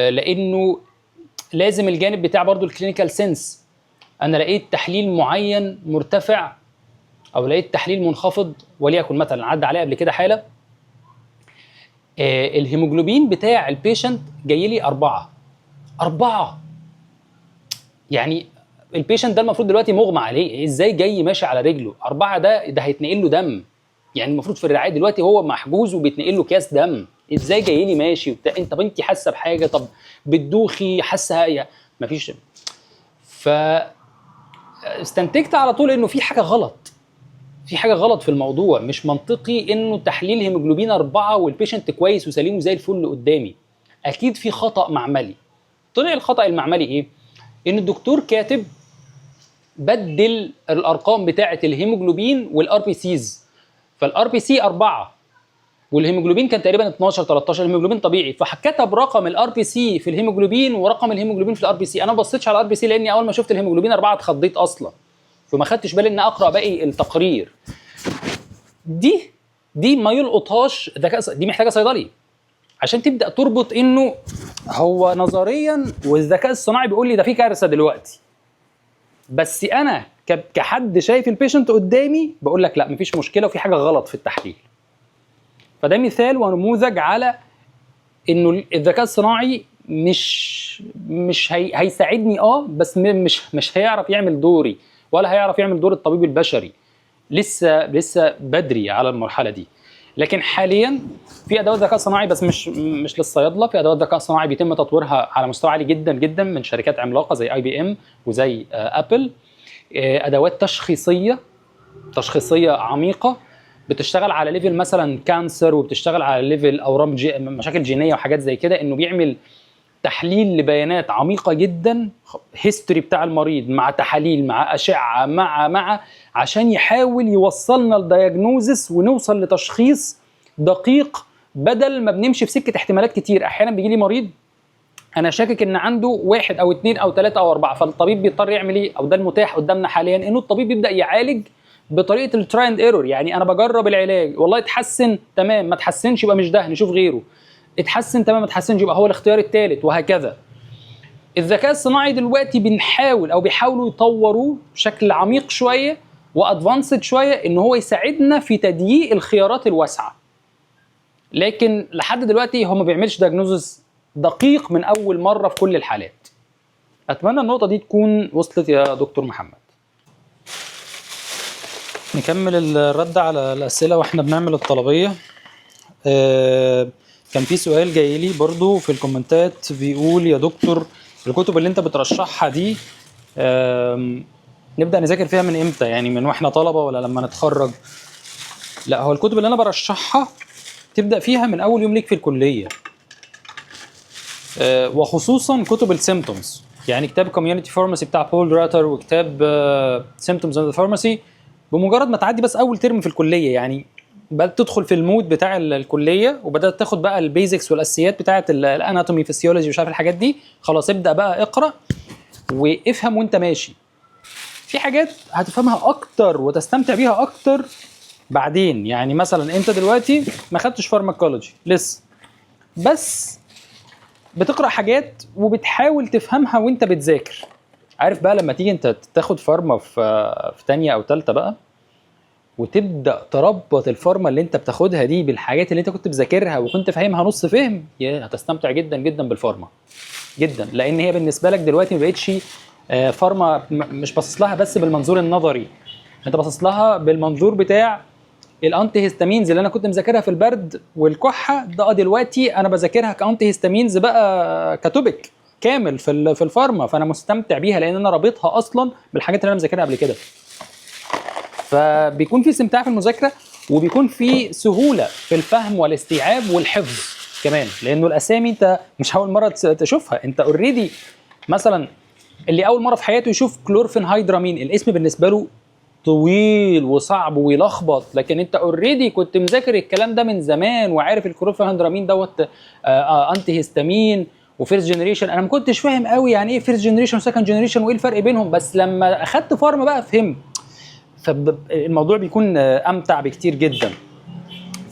لانه لازم الجانب بتاع برضو ال clinical sense. انا لقيت تحليل معين مرتفع او لقيت تحليل منخفض، وليكن مثلا عدى عليا قبل كده حاله الهيموجلوبين بتاع ال patient جاي لي 4 4، يعني ال patient ده المفروض دلوقتي مغمى عليه، ازاي جاي ماشي على رجله؟ 4 ده هيتنقل له دم، يعني المفروض في الرعاية دلوقتي هو محجوز وبيتنقل له كاس دم، ازاي جاي لي ماشي وبتاع؟ انت طب انت حاسه بحاجة؟ طب بتدوخي؟ حاسه مفيش. ف استنتجت على طول انه في حاجة غلط، في حاجة غلط في الموضوع، مش منطقي انه تحليل هيموجلوبين 4 وال patient كويس وسليم وزي الفل قدامي، اكيد في خطا معملي. طلع الخطا المعملي ايه؟ ان الدكتور كاتب بدل الارقام بتاعه الهيموجلوبين وال RBCs، فال RBC 4 والهيموجلوبين كان تقريبا 12 13، الهيموجلوبين طبيعي، فكتب رقم ال RBC في الهيموجلوبين ورقم الهيموجلوبين في ال RBC. انا ما بصيتش على ال RBC لاني اول ما شفت الهيموجلوبين 4 اتخضيت اصلا، فما خدتش بالي ان اقرا باقي التقرير. دي ما يلقطهاش ذكاء، دي محتاجه صيدلي عشان تبدا تربط انه هو نظريا والذكاء الصناعي بيقول لي ده في كارثة دلوقتي، بس انا كحد شايف ال patient قدامي بقول لك لا مفيش مشكلة وفي حاجة غلط في التحليل. فده مثال ونموذج على انه الذكاء الصناعي مش هيساعدني بس مش هيعرف يعمل دوري ولا هيعرف يعمل دور الطبيب البشري، لسه بدري على المرحلة دي. لكن حاليا في ادوات ذكاء صناعي بس مش للصيادله، في ادوات ذكاء صناعي بيتم تطويرها على مستوى عالي جدا جدا من شركات عملاقة زي IBM وزي Apple، ادوات تشخيصيه عميقة بتشتغل على level مثلا cancer، وبتشتغل على level اورام مشاكل جينية وحاجات زي كده، انه بيعمل تحليل لبيانات عميقة جدا، history بتاع المريض مع تحاليل مع اشعه مع عشان يحاول يوصلنا ل diagnosis ونوصل لتشخيص دقيق، بدل ما بنمشي في سكة احتمالات كتير. احيانا بيجي لي مريض انا شاكك ان عنده 1 أو 2 أو 3 أو 4، فالطبيب بيضطر يعمل ايه؟ او ده المتاح قدامنا حاليا، انه الطبيب بيبدا يعالج بطريقة ال try and error، يعني انا بجرب العلاج، والله اتحسن تمام، ما اتحسنش يبقى مش ده، نشوف غيره، اتحسن تمام، ما اتحسنش يبقى هو الاختيار الثالث، وهكذا. الذكاء الصناعي دلوقتي بنحاول او بيحاولوا يطوروه بشكل عميق شوية و advanced شوية، ان هو يساعدنا في تضييق الخيارات الواسعة، لكن لحد دلوقتي هو ما بيعملش diagnosis دقيق من اول مرة في كل الحالات. اتمنى النقطة دي تكون وصلت يا دكتور محمد. نكمل الرد على الاسئلة واحنا بنعمل الطلبيه. كان في سؤال جاي لي برضو في الكومنتات بيقول يا دكتور الكتب اللي انت بترشحها دي نبدا نذاكر فيها من امتى؟ يعني من واحنا طلبه ولا لما نتخرج؟ لا، هو الكتب اللي انا برشحها تبدا فيها من اول يوم ليك في الكليه، وخصوصا كتب ال symptoms، يعني كتاب community pharmacy بتاع بول راتر وكتاب symptoms and pharmacy. بمجرد ما تعدي بس اول ترم في الكليه، يعني بدات تدخل في ال mood بتاع الكلية وبدات تاخد بقى ال basics والاساسيات بتاعه ال anatomy، physiology، مش عارف الحاجات دي، خلاص ابدا بقى اقرا وافهم وانت ماشي. في حاجات هتفهمها اكتر وتستمتع بيها اكتر بعدين. يعني مثلا انت دلوقتي ما خدتش pharmacology لسه، بس بتقرا حاجات وبتحاول تفهمها وانت بتذاكر. عارف بقى لما تيجي انت تاخد pharma في تانية او تالتة بقى وتبدا تربط ال pharma اللي انت بتاخدها دي بالحاجات اللي انت كنت بذاكرها وكنت فاهمها نص فهم، يا هتستمتع جدا جدا بال pharma جدا، لان هي بالنسبة لك دلوقتي ما بقتش pharma مش باصص لها بس بالمنظور النظري، انت باصص لها بالمنظور بتاع ال antihistamines اللي انا كنت مذاكرها في البرد والكحه ده، دلوقتي انا بذاكرها ك antihistamines بقى ك topic كامل في ال pharma، فانا مستمتع بيها لان انا رابطها اصلا بالحاجات اللي انا مذاكرها قبل كده. فبيكون في استمتاع في المذاكرة وبيكون في سهولة في الفهم والاستيعاب والحفظ كمان، لانه الاسامي انت مش اول مرة تشوفها، انت already مثلا اللي اول مرة في حياته يشوف chlorpheniramine الاسم بالنسبة له طويل وصعب ويلخبط، لكن انت already كنت مذاكر الكلام ده من زمان وعارف ال chlorpheniramine دوت antihistamine و first generation. انا ما كنتش فاهم قوي يعني ايه first generation و second generation وايه الفرق بينهم، بس لما اخدت pharma بقى فهمت. فالموضوع بيكون امتع بكتير جدا.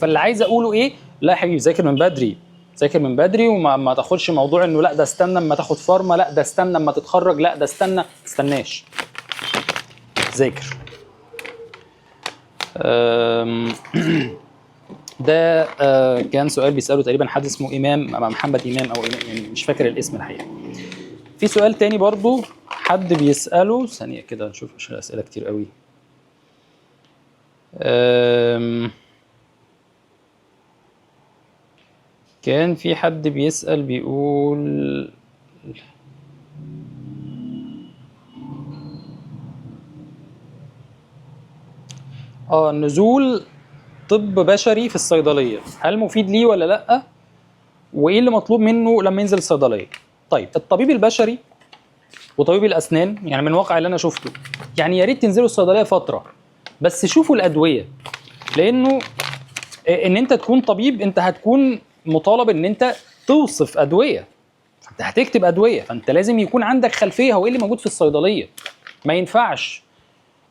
فاللي عايز اقوله ايه؟ لا يا حبيبي، ذاكر من بدري، ذاكر من بدري، وما ما تاخدش موضوع انه لا ده استنى اما تاخد pharma، لا ده استنى اما تتخرج، لا ده استنى، ما تستناش، ذاكر. ده كان سؤال بيساله تقريبا حد اسمه امام، محمد امام او إمام، يعني مش فاكر الاسم الحقيقة. في سؤال تاني برضو حد بيساله، ثانية كده نشوف عشان الاسئلة كتير قوي. كان في حد بيسأل بيقول نزول طب بشري في الصيدلية هل مفيد ليه ولا لأ؟ وإيه اللي مطلوب منه لما ينزل الصيدلية؟ طيب الطبيب البشري وطبيب الأسنان، يعني من واقع اللي أنا شفته، يعني يا ريت تنزلوا الصيدلية فترة بس شوفوا الأدوية، لأنه إن أنت تكون طبيب أنت هتكون مطالب إن أنت توصف أدوية، فأنت هتكتب أدوية، فأنت لازم يكون عندك خلفية هو إيه اللي موجود في الصيدلية. ما ينفعش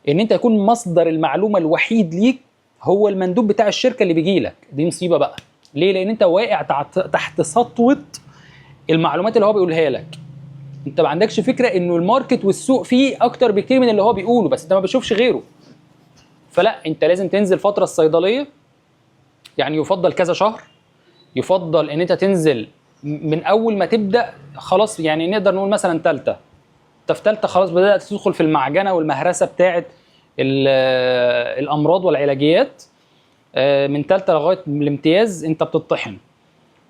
إن أنت يكون مصدر المعلومة الوحيد ليك هو المندوب بتاع الشركة اللي بيجي لك، دي مصيبة بقى. ليه؟ لأن أنت واقع تحت سطوة المعلومات اللي هو بيقولها لك. أنت ما عندكش فكرة إنه ال market والسوق فيه أكتر بكتير من اللي هو بيقوله، بس أنت ما بتشوفش غيره. فلا، أنت لازم تنزل فترة الصيدلية، يعني يفضل كذا شهر، يفضل إن أنت تنزل من أول ما تبدأ خلاص، يعني نقدر نقول مثلا تالتة، أنت في تالتة خلاص بدأت تدخل في المعجنة والمهرسة بتاعت الأمراض والعلاجيات، من تالتة لغاية الامتياز أنت بتطحن.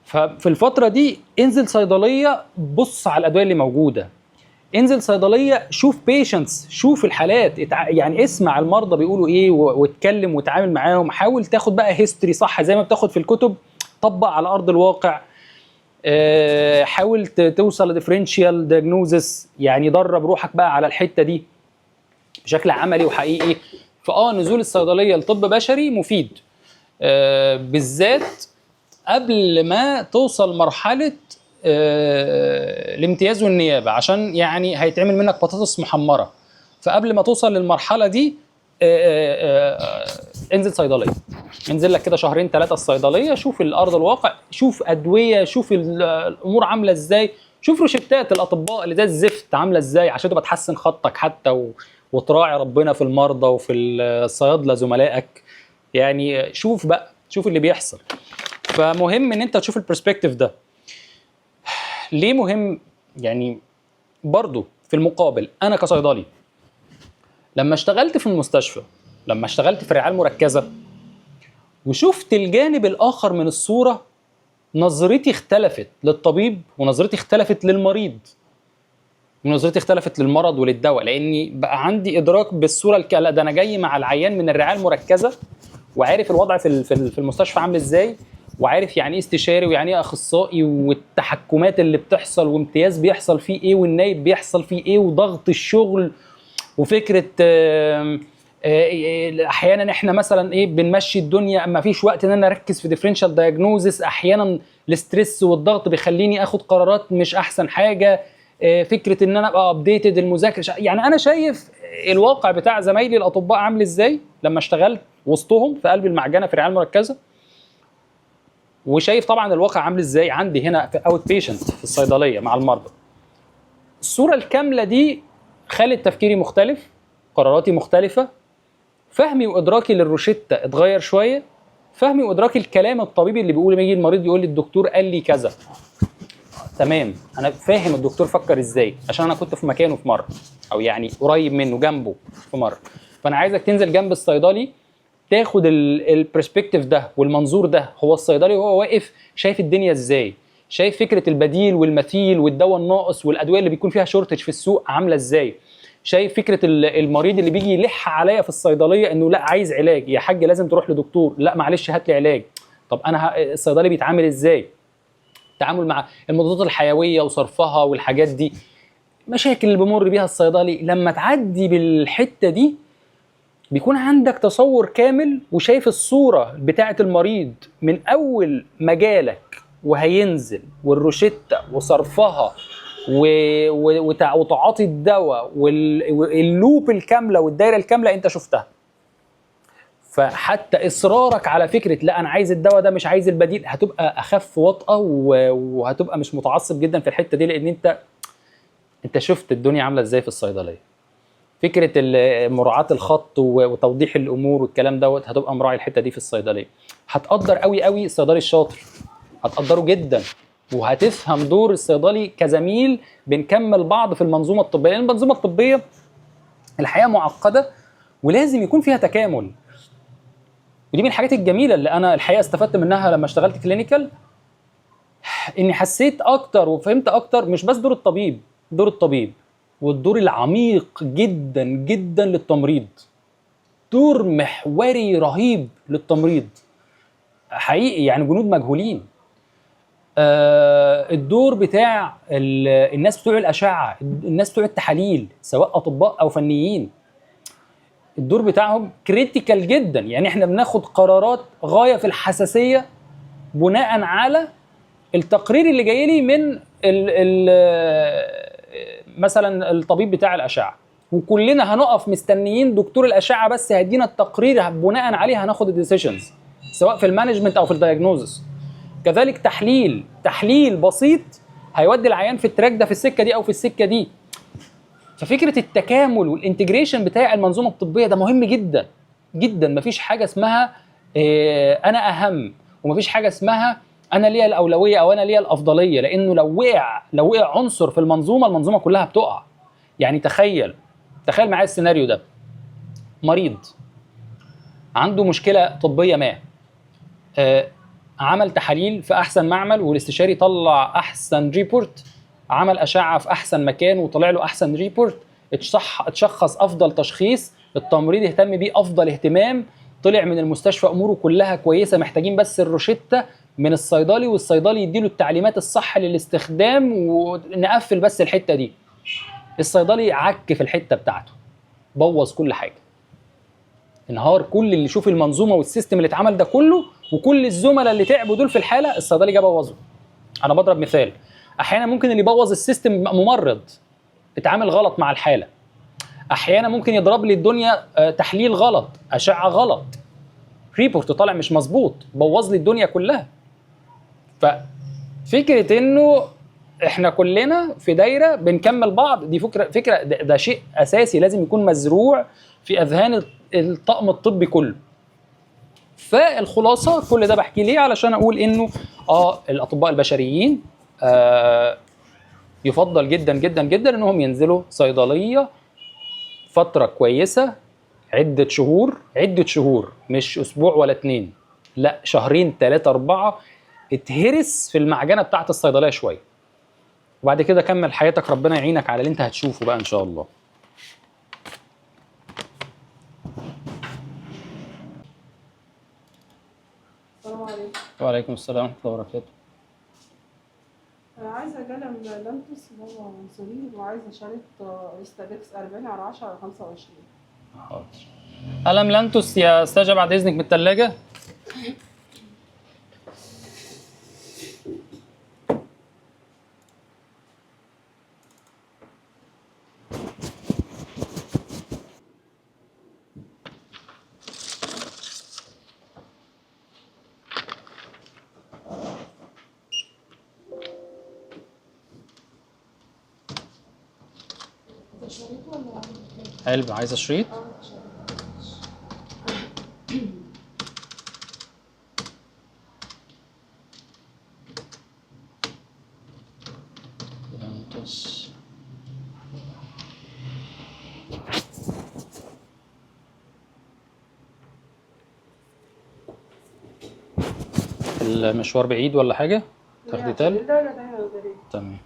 ففي الفترة دي انزل صيدلية، بص على الأدوية اللي موجودة، انزل صيدلية شوف patients، شوف الحالات، يعني اسمع المرضى بيقولوا ايه واتكلم وتعامل معاهم، حاول تاخد بقى history صح زي ما بتاخد في الكتب، طبق على أرض الواقع. حاول توصل ل differential diagnosis، يعني درب روحك بقى على الحتة دي بشكل عملي وحقيقي. نزول الصيدلية لطب بشري مفيد، بالذات قبل ما توصل مرحلة الامتياز والنيابة، عشان يعني هيتعمل منك بطاطس محمرة. فقبل ما توصل للمرحلة دي، انزل صيدلية، انزل لك كده شهرين 3 الصيدلية، شوف الأرض الواقع، شوف أدوية، شوف الأمور عاملة إزاي، شوف روشتات الأطباء اللي زي الزفت عاملة إزاي، عشان تبقى تحسن خطك حتى وتراعي ربنا في المرضى وفي الصيادلة زملائك. يعني شوف بقى، شوف اللي بيحصل. فمهم ان انت تشوف ال perspective ده. ليه مهم؟ يعني برضو في المقابل انا كصيدلي لما اشتغلت في المستشفى، لما اشتغلت في الرعاية المركزة وشفت الجانب الاخر من الصورة، نظرتي اختلفت للطبيب، ونظرتي اختلفت للمريض، ونظرتي اختلفت للمرض وللدواء، لاني بقى عندي ادراك بالصورة لا ده انا جاي مع العيان من الرعاية المركزة وعارف الوضع في المستشفى عامل ازاي، وعارف يعني ايه استشاري ويعني ايه اخصائي، والتحكمات اللي بتحصل، وامتياز بيحصل فيه ايه، والنايب بيحصل فيه ايه، وضغط الشغل، وفكره احيانا احنا مثلا ايه بنمشي الدنيا، ما فيش وقت ان انا اركز في differential diagnosis، احيانا ال stress والضغط بيخليني اخد قرارات مش احسن حاجة، فكرة ان انا ابقى updated، المذاكرة. يعني انا شايف الواقع بتاع زمايلي الاطباء عامل ازاي لما اشتغلت وسطهم في قلب المعجنه في الرعاية المركزة، وشايف طبعا الواقع عامل ازاي عندي هنا في outpatient في الصيدلية مع المرضى. الصورة الكاملة دي خلت تفكيري مختلف، قراراتي مختلفة، فهمي وادراكي للروشته اتغير شوية، فهمي وادراكي الكلام الطبيبي اللي بيقول لما يجي المريض يقول لي الدكتور قال لي كذا، تمام انا فاهم الدكتور فكر ازاي عشان انا كنت في مكانه في مرة، او يعني قريب منه جنبه في مرة. فانا عايزك تنزل جنب الصيدلي تاخد ال perspective ده والمنظور ده، هو الصيدلي وهو واقف شايف الدنيا ازاي، شايف فكرة البديل والمثيل والدواء الناقص والادوية اللي بيكون فيها shortage في السوق عامله ازاي، شايف فكرة المريض اللي بيجي يلح عليا في الصيدلية انه لا عايز علاج يا حاج لازم تروح لدكتور، لا معلش هات لي علاج. طب انا الصيدلي بيتعامل ازاي؟ التعامل مع المضادات الحيوية وصرفها والحاجات دي، مشاكل اللي بيمر بيها الصيدلي. لما تعدي بالحتة دي بيكون عندك تصور كامل وشايف الصورة بتاعه المريض من اول مجالك وهينزل والروشته وصرفها وتعاطي الدواء وال loop الكاملة والدايره الكاملة انت شفتها. فحتى اصرارك على فكرة لا انا عايز الدواء ده مش عايز البديل هتبقى اخف وطأة وهتبقى مش متعصب جدا في الحتة دي، لان انت شفت الدنيا عامله ازاي في الصيدلية. فكرة مراعاة الخط وتوضيح الامور والكلام دوت هتبقى مراعي الحتة دي في الصيدلية. هتقدر قوي قوي الصيدلي الشاطر، هتقدره جدا، وهتفهم دور الصيدلي كزميل، بنكمل بعض في المنظومة الطبية، لان المنظومة الطبية الحقيقة معقدة ولازم يكون فيها تكامل. ودي من الحاجات الجميلة اللي انا الحقيقة استفدت منها لما اشتغلت clinical، اني حسيت اكتر وفهمت اكتر مش بس دور الطبيب، دور الطبيب والدور العميق جدا جدا للتمريض، دور محوري رهيب للتمريض حقيقي، يعني جنود مجهولين. الدور بتاع الناس بتوع الأشعة، الناس بتوع التحاليل سواء أطباء أو فنيين، الدور بتاعهم critical جدا. يعني احنا بناخد قرارات غاية في الحساسية بناء على التقرير اللي جاي لي من ال مثلا الطبيب بتاع الأشعة، وكلنا هنقف مستنيين دكتور الأشعة بس هيدينا التقرير بناء عليه هناخد ال decisions سواء في ال management أو في ال diagnosis. كذلك تحليل بسيط هيودي العيان في ال track ده، في السكة دي أو في السكة دي. ففكرة التكامل وال integration بتاع المنظومة الطبية ده مهم جدا جدا. مفيش حاجة اسمها أنا أهم، ومفيش حاجة اسمها أنا ليا الأولوية أو أنا ليا الأفضلية، لأنه لو وقع عنصر في المنظومة، المنظومة كلها بتقع. يعني تخيل معايا السيناريو ده، مريض عنده مشكلة طبية ما، عمل تحاليل في أحسن معمل والاستشاري طلع أحسن report، عمل أشعة في أحسن مكان وطلع له أحسن report، اتشخص أفضل تشخيص، التمريض اهتم بيه أفضل اهتمام، طلع من المستشفى أموره كلها كويسة، محتاجين بس الروشتة من الصيدلي والصيدلي يديله التعليمات الصح للاستخدام ونقفل بس الحتة دي. الصيدلي عك في الحتة بتاعته، بوظ كل حاجة، انهار كل اللي شوف المنظومة وال system اللي اتعمل ده كله، وكل الزملاء اللي تعبوا دول في الحالة الصيدلي جه بوظه. أنا بضرب مثال، أحيانا ممكن اللي يبوظ ال system ممرض اتعامل غلط مع الحالة، أحيانا ممكن يضرب لي الدنيا تحليل غلط، أشعة غلط، report طالع مش مظبوط، بوظ لي الدنيا كلها. ففكرة إنه إحنا كلنا في دايرة بنكمل بعض، دي فكرة ده شيء أساسي لازم يكون مزروع في أذهان الطاقم الطبي كله. فالخلاصة كل ده بحكي ليه؟ علشان أقول إنه الأطباء البشريين يفضل جدا جدا جدا انهم ينزلوا صيدلية فترة كويسة، عده شهور، عده شهور، مش اسبوع ولا اتنين، لا شهرين 3 4، اتهرس في المعجنه بتاعت الصيدلية شوية، وبعد كده كمل حياتك، ربنا يعينك على اللي انت هتشوفه بقى ان شاء الله. السلام عليكم. وعليكم السلام ورحمة الله وبركاته. أنا عايزة قلم لانتوس اللي هو انسولين، وعايزة شريط استابكس 40 على 10 على 25. حاضر. قلم لانتوس يا استاذه بعد اذنك من الثلاجة. ده شريط ولا علبة عايزه شريط؟ اه شريط. لانتوس. المشوار بعيد ولا حاجة؟ تاخدي تل؟ لا لا ده هنا قريب. تمام.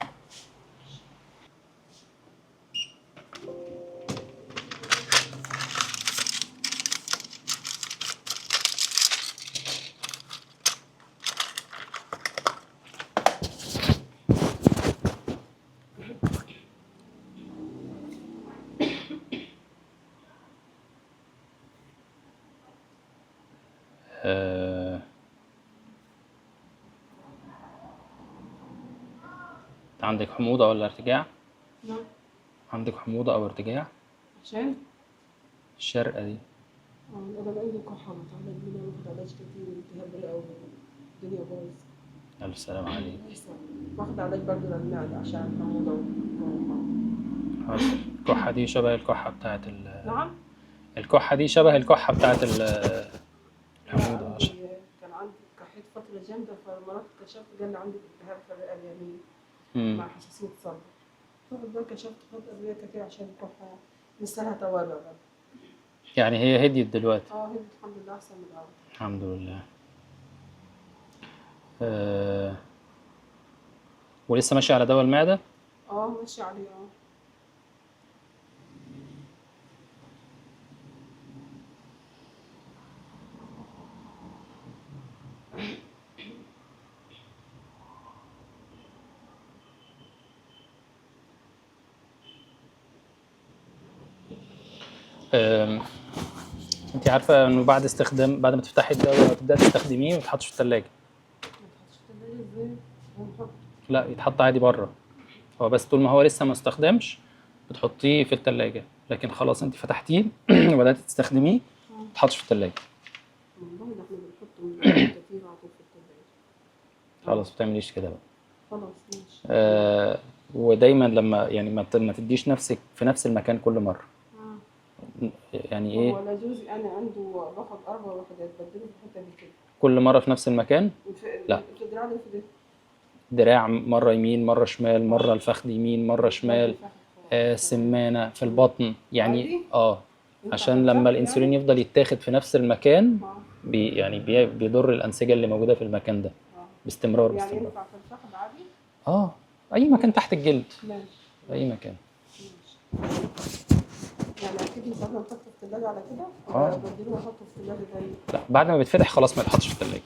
عندك حموضة ولا ارتجاع؟ نعم. عندك حموضة أو ارتجاع؟ عشان؟ الشرقة دي. أنا بقالي كحة متعالج منها، واخد علاج كتير والتهاب رئوي والدنيا بايظة. ألف سلامة عليك. واخد علاج برضه للمعدة عشان الحموضة والكحة. حاضر. الكحة دي شبه الكحة بتاعت نعم؟ الكحة دي شبه الكحة بتاعت الحموضة. عشان كان عندي كحيت فترة جامدة، فلما رحت كشفت قال لي عندك التهاب في الرئة اليمين مع حساسية صدر. رحت بقى كشفت، خدت أدوية كتير عشان الكحة لسه لها توابع برضه. يعني هي هديت دلوقتي؟ اه هديت الحمد لله، أحسن من الأول. الحمد لله. ولسه ماشية على دواء المعدة؟ اه ماشية عليه. اه انت عارفه انه بعد استخدام، بعد ما تفتحي الدواء وتبداي تستخدميه ما يتحطش في الثلاجة. ما يتحطش في الثلاجة ازاي؟ لا يتحط عادي بره، هو بس طول ما هو لسه ما استخدمش بتحطيه في الثلاجة، لكن خلاص انت فتحتيه وبداتي تستخدميه ما يتحطش في الثلاجة. والله ده احنا بنحطه كتير على طول في الثلاجة. خلاص ما تعمليش كده بقى. خلاص ماشي. ودايما لما يعني ما تديش نفسك في نفس المكان كل مرة. يعني ايه؟ هو لا جوزي انا عنده باخد 4 وحدات بدله في الحتة دي كده. كل مرة في نفس المكان؟ لا. في الدراع ده وفي ده. دراع مرة يمين مرة شمال، مرة الفخذ يمين مرة شمال، سمانه في البطن يعني. عشان لما الانسولين يفضل يتاخد في نفس المكان يعني بيضر الانسجة اللي موجودة في المكان ده باستمرار. يعني باستمرار. ينفع في الفخذ عادي؟ اي مكان تحت الجلد. ماشي. اي مكان. ماشي. يعني اكيد مش قبل ما احطه في الثلاجة على كده؟ بديله واحطه في الثلاجة تاني. لا بعد ما بيتفتح خلاص ما يتحطش في الثلاجة.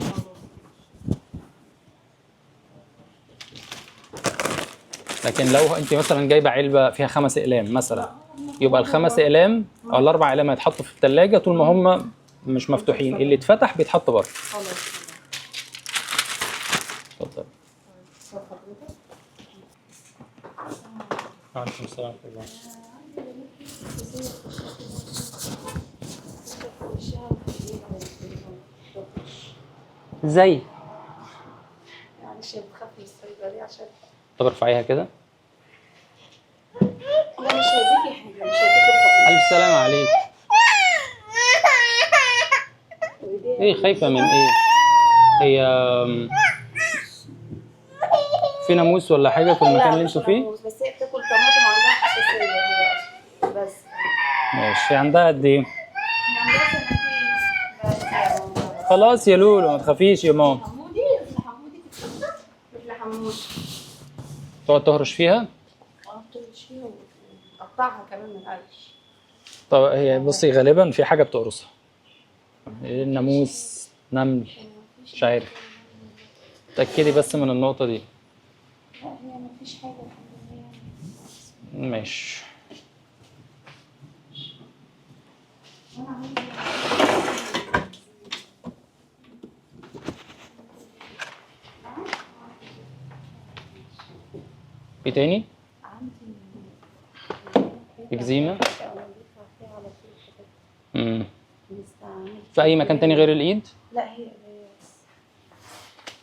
لكن لو انت مثلا جايبه علبة فيها 5 اقلام مثلا، يبقى ال5 اقلام او ال4 اقلام هيتحطوا في الثلاجة طول ما هم مش مفتوحين، اللي اتفتح بيتحط بره. خلاص. اتفضل. وعليكم السلام ورحمة الله. ازاي؟ معلش هي بتخاف من الصيدلية عشان. طب ارفعيها كده. لا مش هيديكي حاجة، مش هيديكي حقنة. ألف سلامة عليك. ايه خايفة من ايه؟ هي في ناموس ولا حاجة في المكان اللي انتوا فيه؟ لا مش ناموس، بس ماشي. عندها قد ايه؟ عندها سنتين بس يا ماما. خلاص يا لولو ما تخافيش يا ماما. حمودي حمودي تتفسح مثل حمودي. تقعد تهرش فيها؟ اه بتهرش فيها وتقطعها كمان من القرش. طب هي بصي غالبا في حاجة بتقرصها، ناموس، نمل، مش عارف، تأكدي بس من النقطة دي. لا هي مفيش حاجة الحمد لله يعني. ماشي. ايه تاني؟ عندي اكزيما؟ انا بيطلع فيها على طول حاجات. بنستعمل في اي مكان تاني غير الايد؟ لا هي بس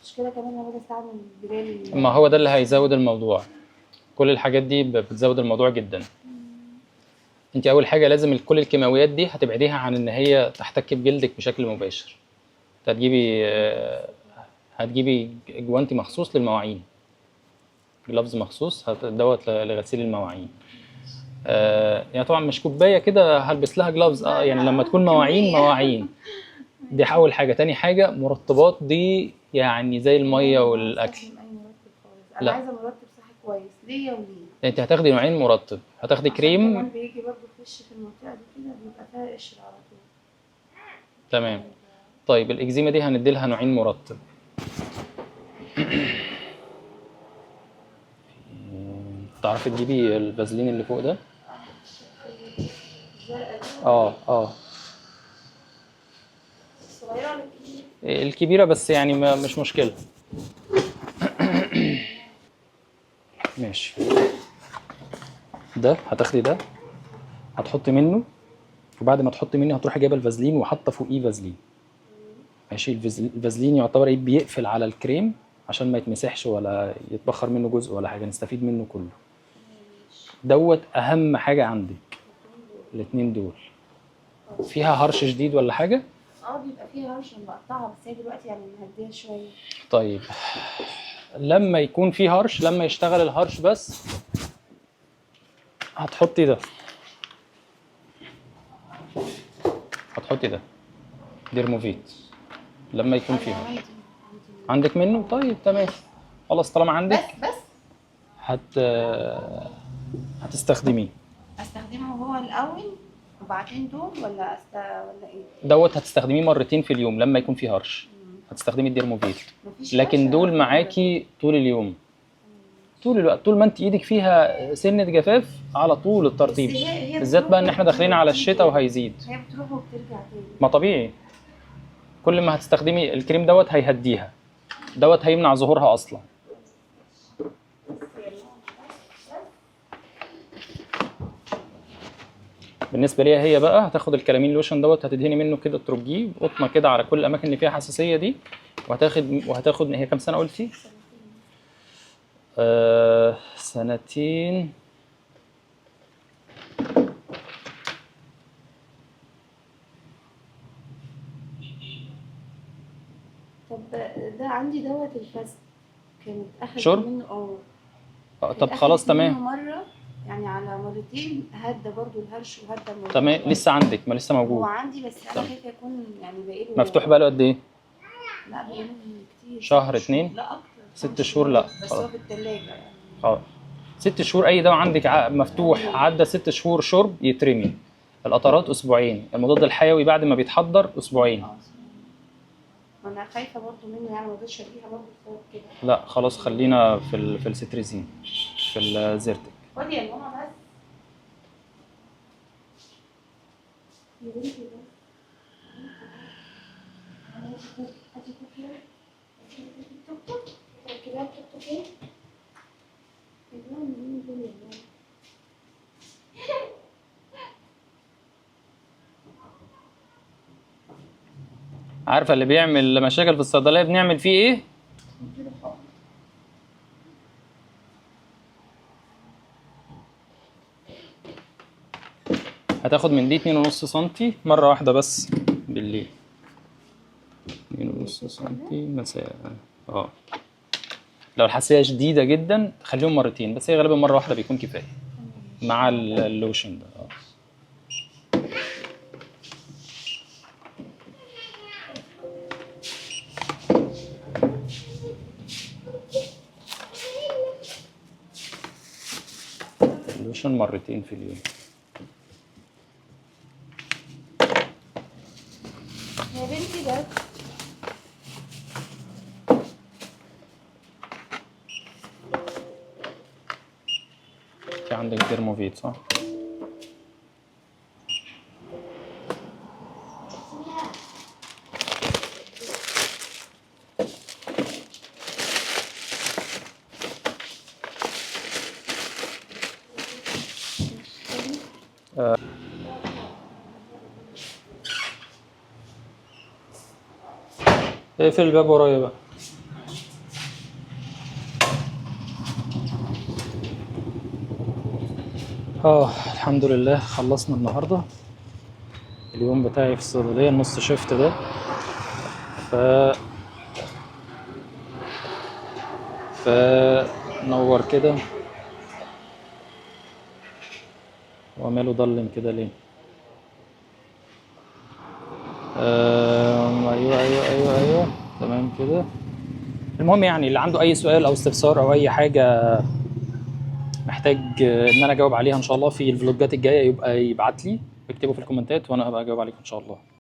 المشكلة كمان انا بستعمل بلال. ما هو ده اللي هيزود الموضوع، كل الحاجات دي بتزود الموضوع جدا. انت اول حاجة لازم كل الكيماويات دي هتبعديها عن ان هي تحتك بجلدك بشكل مباشر. انت هتجيبي جوانتي مخصوص للمواعين، gloves مخصوص دوت لغسيل المواعين. يعني طبعا مش كوباية كده هلبس لها gloves، يعني لما تكون مواعين مواعين دي اول حاجة. تاني حاجة مرطبات، دي يعني زي المية والاكل. اي مرطب خالص، انا لا. عايزه مرطب صحي كويس ليا وليه. انت هتاخدي نوعين مرطب، هتاخدي عشان كريم. كمان بيجي برضه في وشي في المنطقة دي كده بيبقى فيها قشر على طول. تمام. طيب الاكزيما دي هندي لها نوعين مرطب. تعرفي تجيبي الفازلين اللي فوق ده؟ اه اه. الصغيرة ولا الكبيرة؟ الكبيرة بس يعني مش مشكلة. ماشي. ده هتاخدي ده هتحطي منه، وبعد ما تحطي منه هتروحي جايبه الفازلين وحاطه فوقيه فازلين. ماشي. الفازلين يعتبر ايه، بيقفل على الكريم عشان ما يتمسحش ولا يتبخر منه جزء ولا حاجة، نستفيد منه كله. دوت اهم حاجة عندك الاتنين دول. فيها هرش شديد ولا حاجة؟ بيبقى فيها هرش لما بقطعها، بس هي دلوقتي يعني مهديه شوية. طيب لما يكون في هرش، لما يشتغل الهرش بس هتحطي ده، هتحطي ده ديرموفيت لما يكون في هرش. عندك منه؟ طيب تمام خلاص طالما عندك بس هتستخدميه. استخدمه هو الاول وبعدين دول ولا ولا ايه؟ دوت هتستخدميه مرتين في اليوم لما يكون في هرش، هتستخدمي الديرموفيت. مفيش لكن هرش دول أنا معاكي طول اليوم، طول الوقت، طول ما انت ايدك فيها سنة جفاف على طول الترطيب. بس هي بالذات بقى ان احنا داخلين على الشتاء وهيزيد. هي بتروح وبترجع تاني. ما طبيعي، كل ما هتستخدمي الكريم دوت هيهديها، دوت هيمنع ظهورها اصلا. بالنسبة ليها هي بقى هتاخد الكلامين لوشن دوت، هتدهني منه كده، ترجيه قطنه كده على كل الاماكن اللي فيها حساسية دي. وهتاخد هي كام سنة قلتي؟ سنتين. طب ده عندي دوت الفاسد كانت اخدت شرب؟ منه. طب خلاص تمام. مرة يعني على مرتين هدى برضو الهرش وهدى الموضوع. تمام لسه عندك؟ ما لسه هو موجود. عندي بس انا خايفة يكون يعني باقي له. مفتوح بقاله قد ايه؟ لا باقي له كتير. شهر اتنين؟ لا اكتر. 6 شهور؟ لا بس هو في الثلاجة يعني. 6 شهور. اي دواء عندك مفتوح عدى 6 شهور شرب يترمي. القطرات اسبوعين، المضاد الحيوي بعد ما بيتحضر اسبوعين. ما انا خايفة برضو منه يعني، ما رضيتش اديها برضو بسبب كده. لا خلاص خلينا في الستريزين، في الزيرتك. خدي يا ماما بس يا بنتي بس. هاتي كوكي، توك توك، تركبيها توك توك. ايه يا جماعة مين دول يا جماعة؟ عارفه اللي بيعمل مشاكل في الصيدلية بنعمل فيه ايه؟ هتاخد من دي 2.5 سنتي مرة واحدة بس بالليل. 2.5 سنتي مساء. لو الحساسية شديدة جدا خليهم مرتين، بس هي غالبا مرة واحدة بيكون كفاية مع اللوشن ده. لوشن مرتين في اليوم. يا بنتي بس. انت عندك ديرموفيت صح؟ اقفل الباب ورايا بقى. الحمد لله خلصنا النهارده اليوم بتاعي في الصيدلية، النص شيفت ده. ف فنور كده، هو ماله ضلم كده ليه؟ ايوه ايوه ايوه ايوه تمام كده. المهم يعني اللي عنده اي سؤال او استفسار او اي حاجة محتاج ان انا اجاوب عليها ان شاء الله في الفلوجات الجاية، يبقى يبعت لي، اكتبه في الكومنتات وانا هبقى اجاوب عليكم ان شاء الله.